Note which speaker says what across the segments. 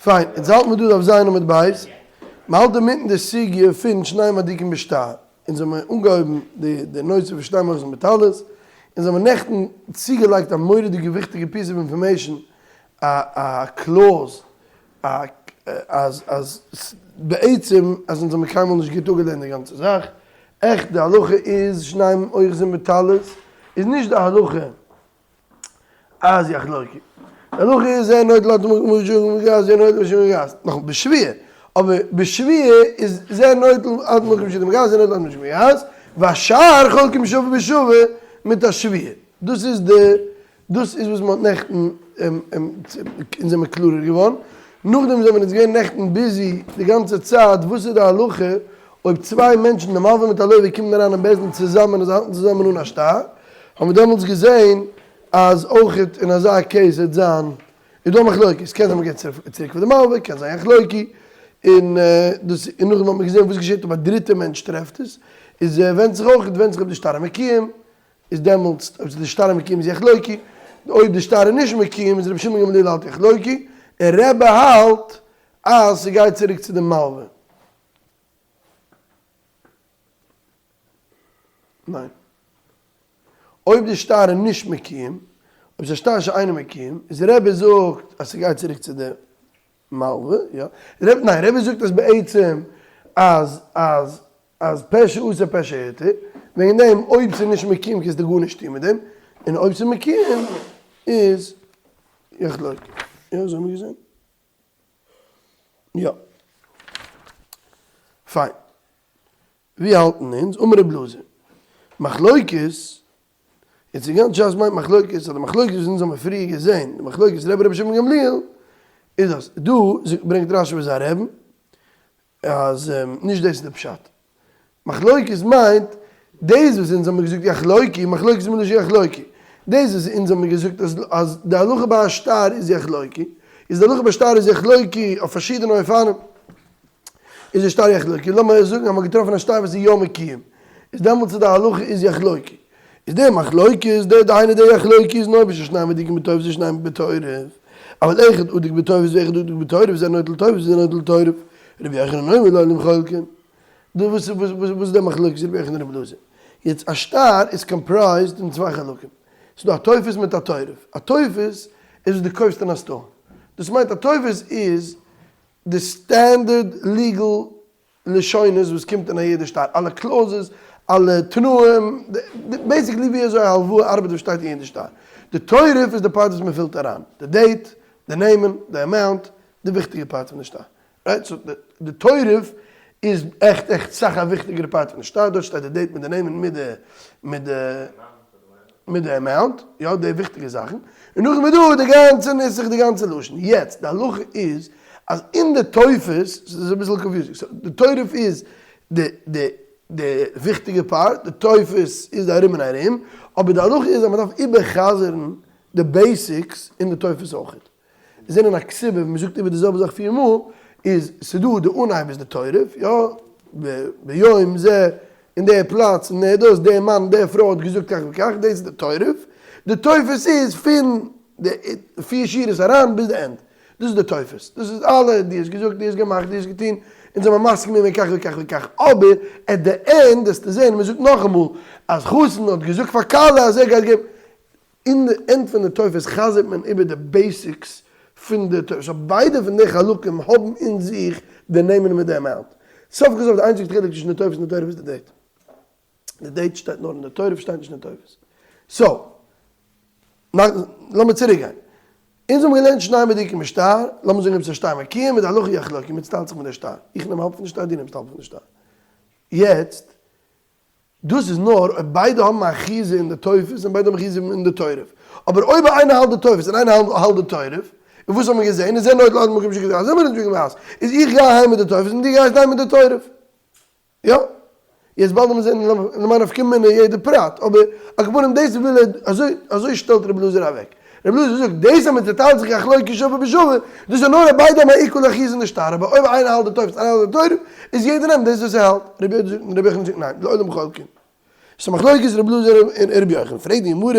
Speaker 1: פיין, אונז האלט מיר דא דף ז' עמוד ב', מ'האלט אינמיטן די סוגיא פון שניהם אדוקים בשטר, אונז האמיר אנגעהויבן די די נושא פון שניהם אוחזין בטלית, אונז האמיר נעכטן צוגעלייגט א מורא'דיגע וויכטיגע piece of information, א א clause, א אז אז בעצם אז אונז האמיר קיינמאל נישט גוט אפגעלערנט די גאנצע זאך, עכט די הלכה איז שניהם אוחזין בטלית איז נישט די הלכה אז יחלוקו. די הלכה איז זה נוטל עד מקום מגעת זה נוטל עד מקום מגעת. נאך בשבועה. אבער בשבועה איז זה נוטל עד מקום מגעת זה נוטל עד מקום מגעת והשאר חולקים שווה בשווה מיט א שבועה. דאס איז די דאס איז וואס מען האט נעכטן אונז זעמיר קלארער געווארן. נאכדעם זעמיר אונז געווען נעכטן busy די גאנצע צייט וואס איז די הלכה אויב צוויי מענטשן די מלווה מיט א לווה קומען אריין אין בית דין צוזאמען און זיי האלטן צוזאמען אן א שטר. האבן מיר דעמאלטס געזעהן אז אויכעט אין אזא case וועט זיין איז דא א מחלוקת, קען זיין מ'געט צוריק פאר די מלווה, קען זיין יחלוקו, און דאס און נאכדעם האט מען געזעהן וואס געשעהט אויב א דריטע מענטש טרעפט עס, איז ווענדט זיך אויכעט ווענדט זיך אויב די שטר איז מקוים, איז דעמאלטס אויב די שטר איז מקוים איז יחלוקו, אויב די שטר איז נישט מקוים איז רבי שמעון גמליאל האלט יחלוקו, און רבי האלט אז ס'גייט צוריק צו די מלווה. ניין. אויב די שטר איז נישט מקוים, אויב ס'איז א שטר שאינו מקוים, איז רבי זאגט אז ס'גייט צוריק צו די מלווה, יא. רבי, ניין, רבי זאגט אז בעצם אז אז אז פה שאסר פה שהתיר, וועגן דעם אויב ס'איז נישט מקוים קענסטו גארנישט טון מיט דעם, און אויב ס'איז מקוים איז יחלוקו. יא, אזוי האבן מיר געזען. יא. פיין. ווי האלטן אונז? אמר רבי אלעזר. מחלוקת, יעצט אין גאנץ שס מיינט מחלוקת, אז די מחלוקת וואס אונז האבן פריער געזען, די מחלוקת רבי רבי שמעון גמליאל, איז אז דא ברענגט רשי ווי זיין רעבן, אז נישט דאס איז די פשט. מחלוקת מיינט דאס וואס אונז האמיר געזאגט יחלוקו, מחלוקת מלשון יחלוקו. דאס וואס אונז האמיר געזאגט אז אז די הלכה ביי א שטר איז יחלוקו, איז די הלכה ביי שטר איז יחלוקו אויף פארשידענע אופנים. איז די שטר יחלוקו, לאמיר זאגן אז מ'האט געטראפן א שטר וואס איז יא מקוים, איז דעמאלטס איז די הלכה איז יחלוקו. איז די מחלוקת די דהיינו די יחלוקו איז נאר בששניהם אדוקים בטופס ושניהם בתורף, אבל אחד אדוק בטופס ואחד אדוק בתורף זה נוטל טופס וזה נוטל תורף, רבי יוחנן אומר לעולם חולקין. דא וואס וואס איז די מחלוקת רבי יוחנן רבי אלעזר? יעצט א שטר איז comprised אין צוויי חלקים, ס'איז דא א טופס מיט א תורף, א טופס איז וואס דו קויפסט אין א store, דאס מיינט א טופס איז די standard legal לשונות וואס קומט אין א יעדע שטר, אלע clauses, אלע תנאים, basically ווי אזוי א הלוואה ארבעט וואס שטייט אין יעדע שטר. די תורף איז די part וואס מען פילט אריין, די date, די נעמען, די amount, די וויכטיגע part פון די שטר. right? so די תורף איז עכט עכט סאך א וויכטיגערע part פון די שטר, דארט שטייט די date מיט די נעמען מיט די מיט די מיט די amount, יא די וויכטיגע זאכן, און נאכדעם איז דא די גאנצע נוסח די גאנצע לשון, יעצט די הלכה איז אז אין די טופס, ס'איז אביסל confusing, so די תורף איז די די די וויכטיגע part, די טופס איז די ארום און ארום, אבער די הלכה איז אז מ'דארף איבער'חזר'ן די basics אין די טופס אויכעט. זענען א כתובה ווען מ'זאגט איבער די זעלבע זאך פיר מאל, איז ס'דא די אנהייב איז די תורף, יא, ביום זה אין די פלאץ און דאס, די מאן די פרוי האט געזאגט כך וכך, דאס איז די תורף, די טופס איז פון די פיר שורות אריין ביז די end, דאס איז די טופס, דאס איז אלע, דו האסט געזאגט, דו האסט געמאכט, דו האסט געטון, אונז זעמער מסכים געווען כך וכך וכך, אבער at the end וועסטו זען מ'זאגט נאכאמאל אז חתן האט געזאגט פאר כלה אז ער גייט געבן, אין די end פון די טופס חזר'ט מען איבער די basics פון די טופס, so ביידע פון די חלקים האבן אין זיך די נעמען מיט די amount. סוף כל סוף די איינציגסטע חילוק צווישן די טופס און די תורף איז די date. די date שטייט נאר אין די תורף שטייט נישט אין די טופס. so, לאמיר צוריק גיין. אונז האבן געלערנט שניהם אדוקים בשטר, לאמיר זאגן אויב ס'איז א שטר מקוים איז די הלכה יחלוקו, מען צוטיילט זיך מיט די שטר. איך נעם האלב פון די שטר, דו נעמסט האלב פון די שטר. יעצט, דאס איז נאר אויב ביידע האבן א אחיזה אין די טופס און ביידע האבן אחיזה אין די תורף. אבער אויב איינער האלט די טופס און איינער האלט די תורף, און וואס האט מען געזען? איז זה נוטל עד מקום שכתוב זה נוטל מקום אז איז איך גיי אהיים מיט די טופס און דו גייסט אהיים מיט די תורף. יא? יעצט באלד וועט מען זען למאי נפקא מינה יעדע פרט, אבער על כל פנים דאס וויל ער, אזוי אזוי שטעלט רבי אלעזר אוועק. רבי אלעזר זאגט, דאס אז מען צעטיילט זיך יחלוקו שווה בשווה, דאס איז נאר אויב ביידע האבן א equal אחיזה אין די שטר, אבער אויב איינער האלט די טופס און איינער האלט די תורף, איז יעדער נעמט דאס וואס ער האלט. רבי יהודה זאגט און רבי יוחנן זאגט ניין, לעולם חולקין. ס'איז א מחלוקת רבי אלעזר און רבי יוחנן, פרעגט די גמרא,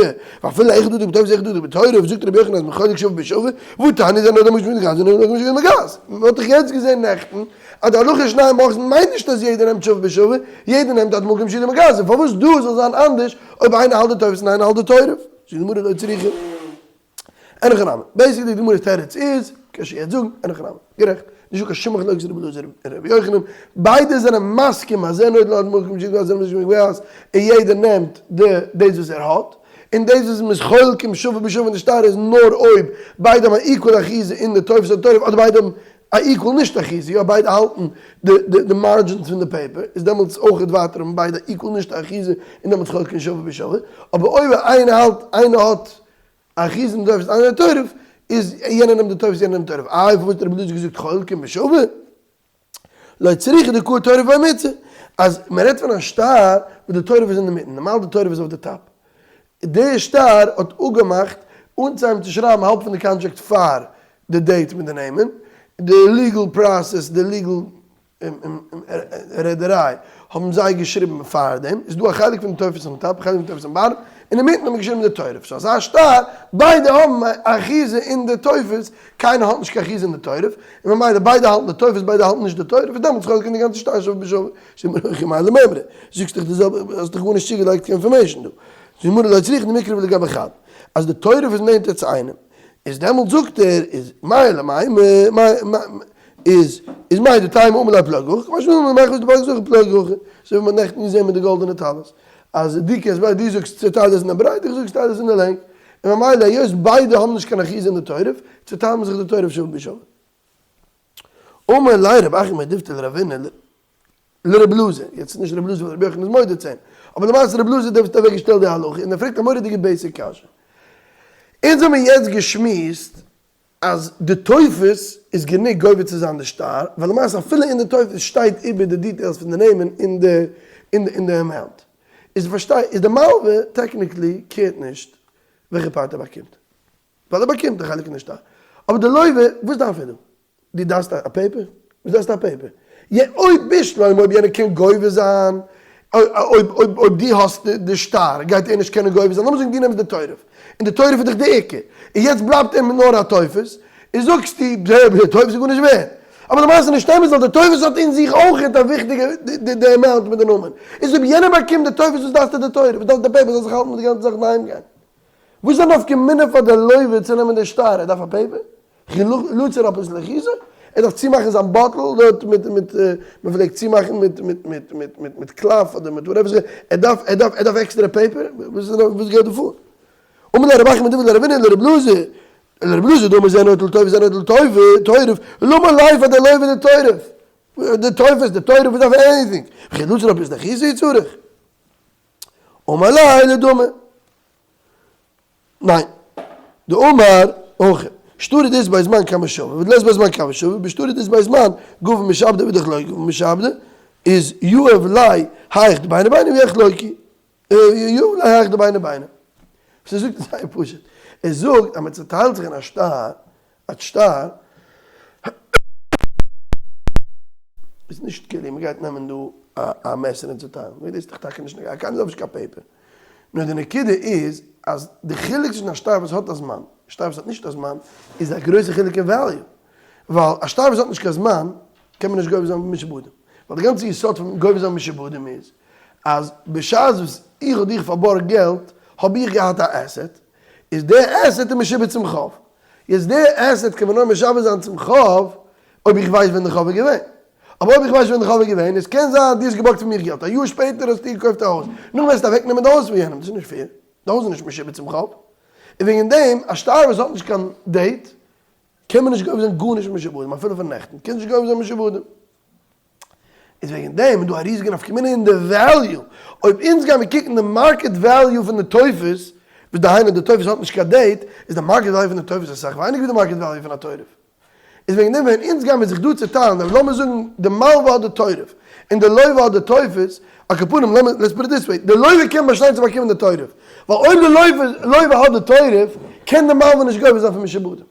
Speaker 1: ואפילו היכא דדוק בטופס היכא דדוק בתורף, זאגט רבי יוחנן אז מ'חולק שווה בשווה, והתניא זה נודע משמע מגז און נודע משמע מגז, מ'האט דאך יעצט געזען נעכטן אז די הלכה שנים אוחזין מיינט נישט אז יעדער נעמט שווה בשווה, יעדער נעמט עד מקום שידו מגעת, און פארוואס דא זאל זיין אנדערש אויב איינער האלט די טופס און איינער האלט די תורף? זאגט די גמרא לא צריכא. אין הכי נמי. basically די גמרא'ס תירוץ איז, קען שוין יעצט זאגן, אין הכי נמי. גערעכט. נישטא קיין שום מחלוקת רבי אלעזר און רבי יוחנן. ביידע זענען מסכים אז זה נוטל עד מקום שידו מגעת וזה נוטל עד מקום שידו מגעת, און יעדער נעמט די דאס וואס ער האט. און דאס וואס מ'איז חולקים שווה בשווה אין די שטר איז נאר אויב ביידע האבן א equal אחיזה אין די טופס אדער תורף אדער ביידע האבן א equal נישט אחיזה, יא ביידע האלטן די די margins פון די paper, איז דעמאלטס אויכעט ווייטער האבן ביידע א equal נישט אחיזה און דעמאלטס חולקין שווה בשווה, אבער אויב איינער האלט איינער האט אחיזה אין די טופס און איינער האט תורף, איז יענער נעמט די טופס יענער נעמט תורף, איי פארוואס האט רבי אלעזר געזאגט חולקין בשווה? לא צריכא דקאי תורף באמצע, אז מען רעדט פון א שטר וואס די תורף איז אינדערמיטן, נארמאל די תורף איז אויף די top, די שטר האט אפגעמאכט אנצוהייבן צו שרייבן האלב פון די קאנטראקט פאר די date מיט די נעמען, די legal process, די legal רעדעריי האבן זיי געשריבן פארדעם, איז דא א חלק פון די טופס אויפן top, א חלק פון די טופס אויפן bottom, אינמיטן האט מען געשריבן די תורף, סאו אזא שטר, ביידע האבן א אחיזה אין די טופס, קיינער האט נישט קיין אחיזה אין די תורף, און ממילא ביידע האלטן די טופס ביידע האלטן נישט די תורף, איז דעמאלטס חולקין די גאנצע שטר שווה בשווה, זאגט די גמרא הכי מאי למימרא, זאגסט דאך די זעלבע, האסט דאך גארנישט צוגעלייגט קיין information דא, זאגט די גמרא לא צריכא דמקרב לגבי חד, אז די תורף איז נענטער צו איינעם, איז דעמאלטס זאגט ער איז מאי למימרא, איז איז מאי דטעמא אמר ליה פלג הכא, קא משמע לן מאחר וואס די פלג זאגט פלג הכא, אזוי ווי מ'האט נעכטן געזען מיט די גאלדענע טלית, אז דו קענסט ווייל דו זאגסט צוטייל עס אין די ברייט איך זאג צוטייל עס אין די לענג, און ממילא היות ביידע האבן נישט קיין אחיזה אין די תורף, צוטיילט מען זיך די תורף שווה בשווה. אמר ליה רב אחא מדיפתי לרבינא לרב אלעזר, יעצט איז נישט רב אלעזר ווייל רבי יוחנן איז מודה צו אים, אבער למעשה רב אלעזר דער וואס האט אוועק געשטעלט די הלכה און ער פרעגט א מורא'דיגע basic קשיא. אונז האבן יעצט געשמועסט אז די טופס איז גענוג גובה צו זיין די שטר, ווייל למעשה אפילו אין די טופס שטייט איבער די details פון די נעמען און די און די amount. איז פארשטיי איז די מלווה technically care ט נישט וועלכע part ער באקומט. ווייל ער באקומט די חלק אין די שטר. אבער די לווה, וואס דארף ער דא? דו דארפסט א paper? וואס דארפסטו א paper? אויב בשלמא אויב יענער קען גובה זיין, אויב אויב אויב דו האסט די שטר גייט ער נישט קענען גובה זיין, לאמיר זאגן דו נעמסט די תורף, און די תורף איז דאך די עיקר, און יעצט בלייבט אים נאר א טופס, און זאגסטו די טופס איז גארנישט ווערד, אבער למעשה נישט אמת ווייל די טופס האט אין זיך אויך א וויכטיגע די amount מיט די נאמען, איז אויב יענער באקומט די טופס וואס דארפסטו די תורף, וואס דארפסטו די paper זאל זיך האלטן מיט די גאנצע זאך און אהיים גיין. וואס איז א נפקא מינה פאר די לווה צו נעמען די שטר, ער דארף א paper? וכי לצור אפס לאחיזה? ער דארף צומאכן זיין bottle דארט מיט מיט מען פלעגט צומאכן מיט מיט מיט מיט מיט מיט קלף אדער מיט whatever ער דארף ער דארף ער דארף עקסטערע paper? וואס איז וואס גייט דא פאר? אמר ליה רב אחא מדיפתי לרבינא לרב אלעזר לרב אלעזר דאמר זה נוטל טופס זה נוטל תורף למה ליה פאר די לווה די תורף די טופס די תורף וואס דארף ער anything וכי לצור אפס לאחיזה צריך? אמר ליה לדמי. ניין. דאמר הכי, שטרא דאית ביה זמן כמה שווה, ודלית ביה זמן כמה שווה, בשטרא דאית ביה זמן גבי משעבדי ואידך לא גבי משעבדי, איז יהיב ליה היאך דביני ביני ויחלוקו. יהיב ליה היאך דביני ביני. וואס ער זאגט איז זייער פשוט. ער זאגט אז מען צעטיילט זיך אין א שטר, א שטר, איז נישט כאילו מען גייט נעמען דא א מעסער און צעטיילן, דאס איז דאך טאקע נישט נוגע, קיינער דארף נישט קיין paper. נאר די נקודה איז אז די חילוק צווישן א שטר וואס האט א זמן, און שטר וואס האט נישט א זמן, איז א גרויסע חילוק אין value. ווייל א שטר וואס האט נישט קיין זמן, קען מען נישט גובה זיין משועבדים. ווייל די גאנצע יסוד פון גובה זיין משועבדים איז, אז בשעת וואס איך האב דיך פארבארגט געלט, האב איך געהאט א asset, איז די asset איז משועבד צום חוב. יעצט די asset קען מען נאר משעבד זיין צום חוב, אויב איך ווייס ווען די חוב איז געווען. אבער אויב איך ווייס נישט ווען די חוב איז געווען, עס קען זיין אז דו האסט געבארגט פון מיר געלט, א יאר שפעטער האסטו געקויפט א הויז, נאכדעם וועסטו אוועקנעמען די הויז פון יענעם, דאס איז נישט fair, די הויז איז נישט משועבד צום חוב, און וועגן דעם, א שטר וואס האט נישט קיין date, קען מען נישט גובה זיין גארנישט משועבדים, אפילו פון נעכטן, קענסט נישט גובה זיין משועבדים. איז וועגן דעם איז דא א ריזיגע נפקא מינה אין די value, אויב אונז גיימיר קוקן די market value פון די טופס, וואס דהיינו די טופס האט נישט קיין date, איז די market value פון די טופס אסאך ווייניגער ווי די market value פון א תורף. איז וועגן דעם ווען אונז גיימיר זיך דא צוטיילן, אויב לאמיר זאגן די מלווה האט די תורף, און די לווה האט די טופס, על כל פנים לאמיר, let's put it this way, די לווה קען באשטיין צו באקומען די תורף, ווייל אויב די לווה האט די תורף, קען די מלווה נישט גובה זיין פון משועבדים.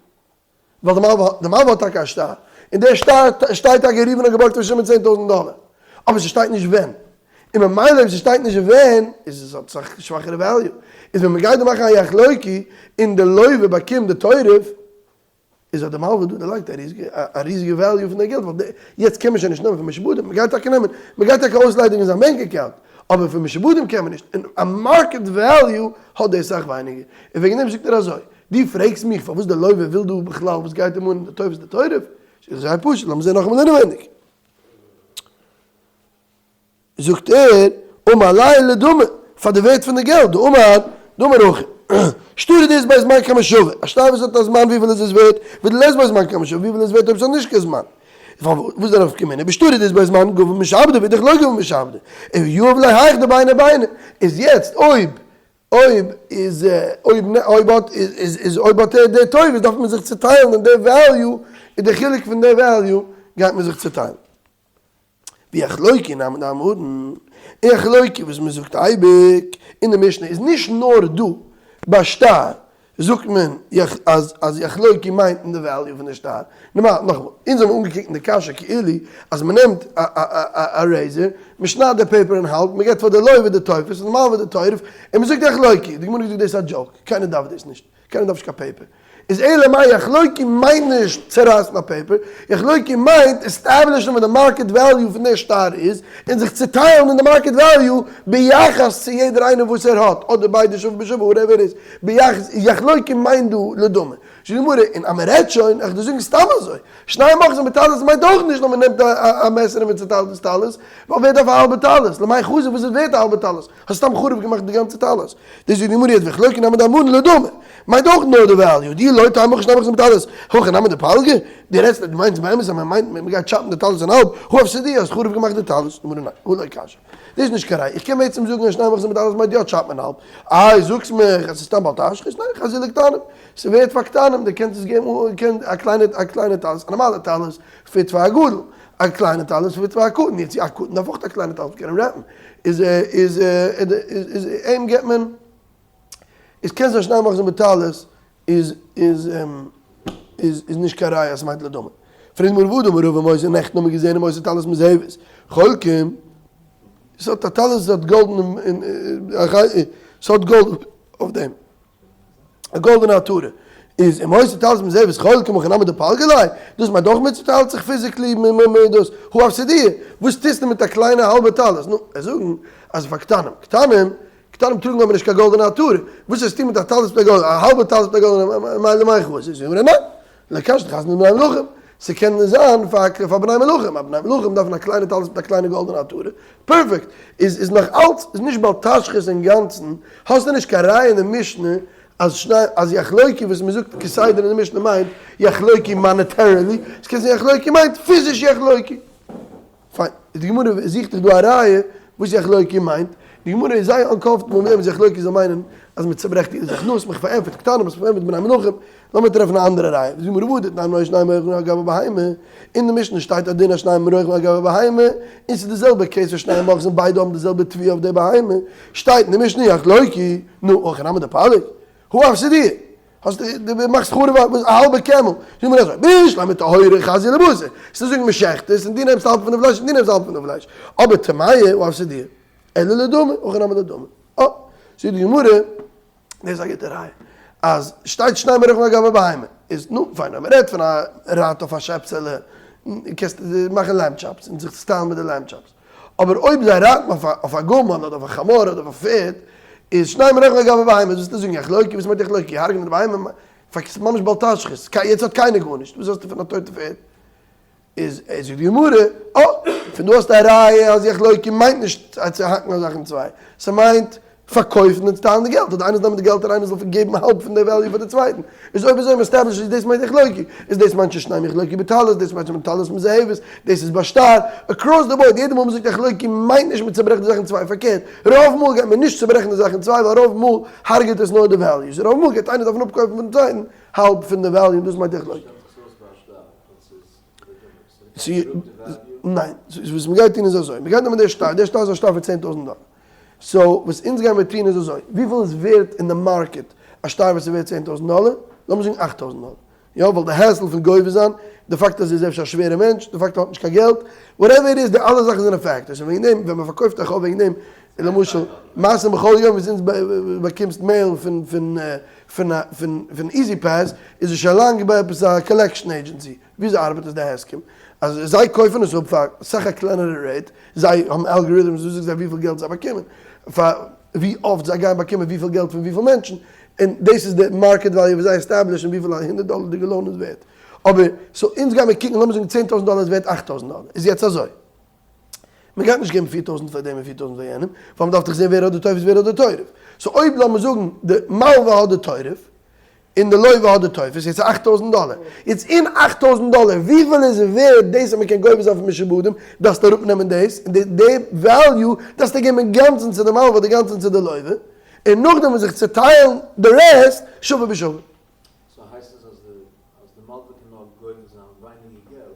Speaker 1: ווייל די מלווה, די מלווה האט טאקע א שטר, און דער שטר שטייט טאקע ראובן האט געבארגט פון שמעון 10,000 דאלער, אבער ס'שטייט נישט ווען. און ממילא אויב ס'שטייט נישט ווען, איז עס האט אסאך שוואכערע value. איז ווען מ'גייט דא מאכן א יחלוקו, און די לוה באקומט די תורף, איז האט די מלווה דא דערלייגט א ריזיגע value פון די געלט, ווייל יעצט קען מען שוין נישט נעמען פון משועבדים, מ'גייט טאקע נעמען, מ'גייט טאקע אויסליידיגן זיין bank account, אבער פון משועבדים קען מען נישט, און א market value האט דאס אסאך ווייניגער, און וועגן דעם זאגט ער אזוי, דו פרעגסט מיך פארוואס די לוה וויל דא בכלל, וואס גייט אים אן די תופס די תורף, ס'איז זייער פשוט, לאמיר זען נאכאמאל אינעווייניג. זאגט ער, אמר ליה לדמי, פאר די ווערט פון די געלט, דאמר, דאמר הכי, שטרא דאית ביה זמן כמה שווה, א שטר וואס האט א זמן וויפיל איז עס ווערט, ודלית ביה זמן כמה שווה, וויפיל איז ווערט אויב עס האט נישט קיין זמן. וואס איז די נפקא מינה, בשטרא דאית ביה זמן גבי משעבדי ואידך לא גבי משעבדי, און יהיב ליה היך דביני ביני, איז יעצט אויב אויב איז אויב אויב האט איז איז אויב האט ער די טובות דארף מען זיך צוטיילן אין די value, און די חילוק פון די value גייט מען זיך צוטיילן. ויחלוקו נמי דאמרן, און יחלוקו וואס מען זאגט אייביג אין די משנה איז נישט נאר דא ביי שטר זאגט מען אז אז יחלוקו מיינט אין די value פון די שטר, נארמאל נאכאמאל אונז האבן אנגעקוקט אין די קשיא כאילו אז מען נעמט א razor מען שניידט די paper אין האלב מען געבט פאר די לוה די תופס און די מלווה די תורף און מען זאגט יחלוקו, די גמרא האט געזאגט דאס איז א joke קיינער דארף דאס נישט. קיינער דארף נישט קיין paper. איז אלא מאי יחלוקו מיינט נישט צערייסן א paper, יחלוקו מיינט establish ן וואס די market value פון דער שטר איז, און זיך צוטיילן אין די market value ביחס צו יעדער איינער וואס ער האט, אדער ביידע שווה בשווה whatever איז, ביחס, יחלוקו מיינט דא לדמי. זאגט די גמרא, און אז מען רעדט שוין, איך דיר זאגן סתם אזוי, שנים אוחזין בטלית מיינט אויך נישט נאר מען נעמט א מעסער און מען צוטיילט דאס טלית, ווייל ווער דארף א האלבע טלית? למאי חזי וואס איז ווערט א האלבע טלית? האסט סתם חרוב געמאכט די גאנצע טלית. דאס זאגט די גמרא יעצט ויחלוקו נמי דאמרן לדמי מיינט אויך נאר די value, דאי לא תימא הכי שנים אוחזין בטלית, הכי נמי דפלגא, דו רעדסט דו מיינסט באמת אז מען מיינט מען גייט chop ן די טלית אין האלב, הא אפסדוה האסט חרוב געמאכט די טלית, די גמרא ניין, הא לא קשיא. דאס איז נישט קיין ראיה, איך קען בעצם זאגן אז שנים אוחזין בטלית מיינט יא chop ן אין האלב, איי זאגסט מיך אז ס'איז סתם בל תשחית, ניין חזי לקטנים, ס'ווערט פאר קטנים, דו קענסט עס געבן א קליינע א קליינע טלית, א נארמאלע טלית fit פאר א גדול, א קליינע טלית fit פאר א קטן, יעצט א קטן דארף אויך א קליינע טלית קענען wrap ן, איז איז איז אים געבט מען איז קען זיין שנים אוחזין בטלית איז איז איז איז נישט קיין ראיה אז ס'מיינט לדמי. פרעגט די גמרא והא דאמר רבא מותר נעכטן האבן מיר געזען ומותר טלית מזהבת חולקים ס'האט א טלית ס'האט גאלדן און ס'האט גאלד אויף דעם. א גאלדענע עטרה איז ומותר טלית מזהבת חולקין הכי נמי דפלגי ליה, דאס מיינט אויך מען צוטיילט זיך physically מ מ מ דאס, הא אפסדוה, וואס טוסטו מיט א קליינע האלבע טלית, נו, עס זאגן אז פאר קטנים, קטנים, קטנים טראגן אבער נישט קיין גאלדענע עטרה, וואס וועסטו מיט א טלית מיט א גאלדענע, א האלבע טלית מיט א גאלדענע, מילא מאי חזי, זאגט די גמרא ניין, לא קשיא דחזיא לבני מלכים, ס'קען זיין פאר פאר בני מלכים, א בני מלכים דארפן א קליינע טלית מיט א קליינע גאלדענע עטרה, perfect, איז איז נאך אלץ איז נישט בל תשחית אינגאנצן, האסטו נישט קיין ראיה אין די משנה אז שני אז יחלוקו וואס מ'זאגט כסדר אין די משנה מיינט יחלוקו monetarily, ס'קען זיין יחלוקו מיינט פיזיש יחלוקו. פיין, איז די גמרא זוכט דאך דא א ראיה וואס יחלוקו מיינט, די גמרא איז זייער uncomfortable מיט דעם אז יחלוקו זאל מיינען אז מען צוברעכט איר זיך, נו, האסט מיך פארענטפערט קטנים, האסט מיך פארענטפערט בני מלכים, לאמיר טרעפן א אנדערע ראיה, זאגט די גמרא והא דתנן היו שנים רוכבין על גבי בהמה, אין די משנה שטייט א דין אז שנים רוכבין על גבי בהמה, און ס'איז די זעלבע case וואס שנים אוחזין ביידע האבן די זעלבע תביעה אויף די בהמה, שטייט אין די משנה יחלוקו, נו, הכי נמי דפליג, הא אפסדוה. האסט די מאכסט חרוב א האלבע קעמל, זאג מיר אזוי, בשלמא טהורה חזיא לבשר, ס'איז זאגן מ'שעכט עס און דו נעמסט האלב פון די פלייש און דו נעמסט האלב פון די פלייש, אבער טמאה הא אפסדוה, אלא לדמי, הכי נמי לדמי. אה, זאגט די גמרא, דאס איז א גוטע ראיה, אז שטייט שנים רוכבין על גבי בהמה, איז נו, פיין, אויב מ'רעדט פון א רייט אויף א שעפסעלע, קענסטו מאכן lamb chops און זיך צוטיילן מיט די lamb chops. אבער אויב זיי רייטן אויף א גמל אדער אויף א חמור אדער אויף א פערד, איז שנים רוכבין על גבי בהמה, וואס וועסטו זאגן יחלוקו, וואס מיינט יחלוקו, הרג'נען די בהמה, פארקערט ס'איז ממש בל תשחית, יעצט האט קיינער גארנישט, וואס האסטו פון א טויטע פערד? איז זאגט די גמרא, אה, פון דא האסטו א ראיה אז יחלוקו מיינט נישט צו האקן א זאך אין צוויי, ס'מיינט פארקויפן און צוטיילן די געלט, אדער איינער זאל נעמען די געלט און איינער זאל געבן האלב פון די value פאר די צווייטן, איז אויב אזוי מסתבר אז דאס מיינט יחלוקו, איז דאס מיינט ששניהם יחלוקו בטלית, דאס מיינט שניהם טלית מזהבת, דאס איז בשטר, across the board יעדע מאל מ'זאגט יחלוקו מיינט נישט מ'צוברעכט די זאך אין צוויי, פארקערט, רוב מאל גייט מען נישט צוברעכן די זאך אין צוויי ווייל רוב מאל הרג'עט עס נאר די values, רוב מאל גייט איינער דארפן אפקויפן פון צווייטן האלב פון די value און דאס מיינט יחלוקו. ניין, וואס מ'גייט טון איז אזוי, מ'גייט נעמען די שטר, די שטר איז א שטר פון 10,000 דאלער, so וואס אונז גיימיר טון איז אזוי, וויפיל איז ווערט אין די market א שטר וואס איז ווערט 10,000 דאלער? לאמיר זאגן 8,000 דאלער, יא, ווייל די hassle פון גובה זיין. די פאקט אז ער איז אפשר א שווערע מענטש, די פאקט ער האט נישט קיין געלט, whatever it is, די אלע זאכן זענען factors, און וועגן דעם ווען מען פארקויפט א חוב וועגן דעם, למשל, מעשים בכל יום וואס אונז באקומסט mail פון פון פון פון פון E-ZPass איז עס שוין לאנג ביי עפעס א collection agency, וויאזוי ארבעט עס די הסכם? אז זיי קויפן עס אפ פאר אסאך א קלענערע rate, זיי האבן algorithms וואס זאגט זיי וויפיל געלט זיי באקומען, פאר ווי אפט זיי גייען באקומען וויפיל געלט פון וויפיל מענטשן, און דאס איז די market value וואס זיי establish ן וויפיל א הונדערט דאלערדיגע loan איז ווערט. אבער so אונז גיימיר קוקן לאמיר זאגן 10,000 דאלער איז ווערט 8,000 דאלער, איז יעצט אזוי, מען גייט נישט געבן 4,000 פאר דעם און 4,000 פאר יענעם, ווייל מען דארף דאך זען ווער האט די תופס ווער האט די תורף. so אויב לאמיר זאגן די מלווה האט די תורף, און די לוה האט די תופס, יעצט איז 8,000 דאלער. יעצט אין 8,000 דאלער וויפיל איז ווערד דאס אז מען קען גובה זיין פון משועבדים, דארפסטו אראפנעמען דאס, און די די value דארפסטו געבן אינגאנצן צו די מלווה אדער אינגאנצן צו די לוה, און נאכדעם זיך צוטיילן די rest שווה בשווה.
Speaker 2: so הייסט עס אז די אז די מלווה קען נאר גובה זיין ווייניגער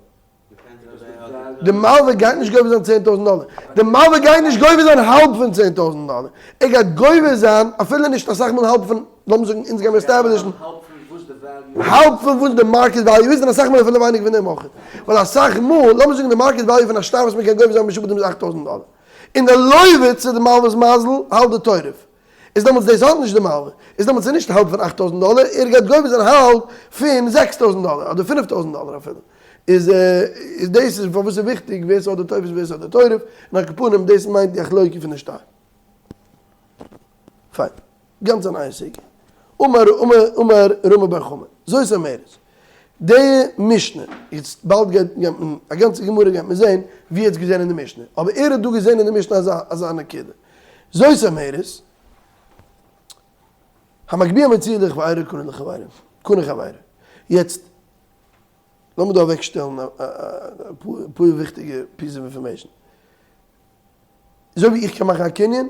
Speaker 2: געלט
Speaker 1: די מלווה גייט נישט גובה זיין 10,000 דאלער. די מלווה גייט נישט גובה זיין האלב פון 10,000 דאלער. ער גייט גובה זיין אפילו נישט אסאך מאל האלב פון, לאמיר זאגן אונז גיימיר establish ן, האלב פון וואס די market value איז, און אסאך מאל אפילו ווייניגער פון דעם אויך. ווייל אסאך מאל, לאמיר זאגן די market value פון א שטר וואס מען קען גובה זיין משועבדים איז 8,000 דאלער. און די לוה צו די מלווה'ס מזל האלט די תורף. איז דעמאלטס דאס האט נישט די מלווה, איז דעמאלטס איז נישט האלב פון 8,000 דאלער, ער גייט גובה זיין האלב פון 6,000 דאלער אדער 5,000 דאלער אפילו. איז איז דאס איז פארוואס איז וויכטיג ווער ס'האט די תופס ווער ס'האט די תורף, און על כל פנים דאס מיינט די החלוקה פון די שטר. פיין. גאנץ א נייע סוגיא. אמר אמר אמר רמי בר חמא, זאת אומרת, די משנה, יעצט באלד גייט מען, א גאנצע גמרא גייט מען זען ווי ער האט עס געזען אין די משנה, אבער ער האט דא געזען אין די משנה אזא אזא נקודה. זאת אומרת, המגביה מציאה לחבירו קנה לחבירו, קנה חבירו. יעצט, לאמיר דא אוועקשטעלן אפאר וויכטיגע pieces of information. אזוי ווי איך קען מאכן א קנין,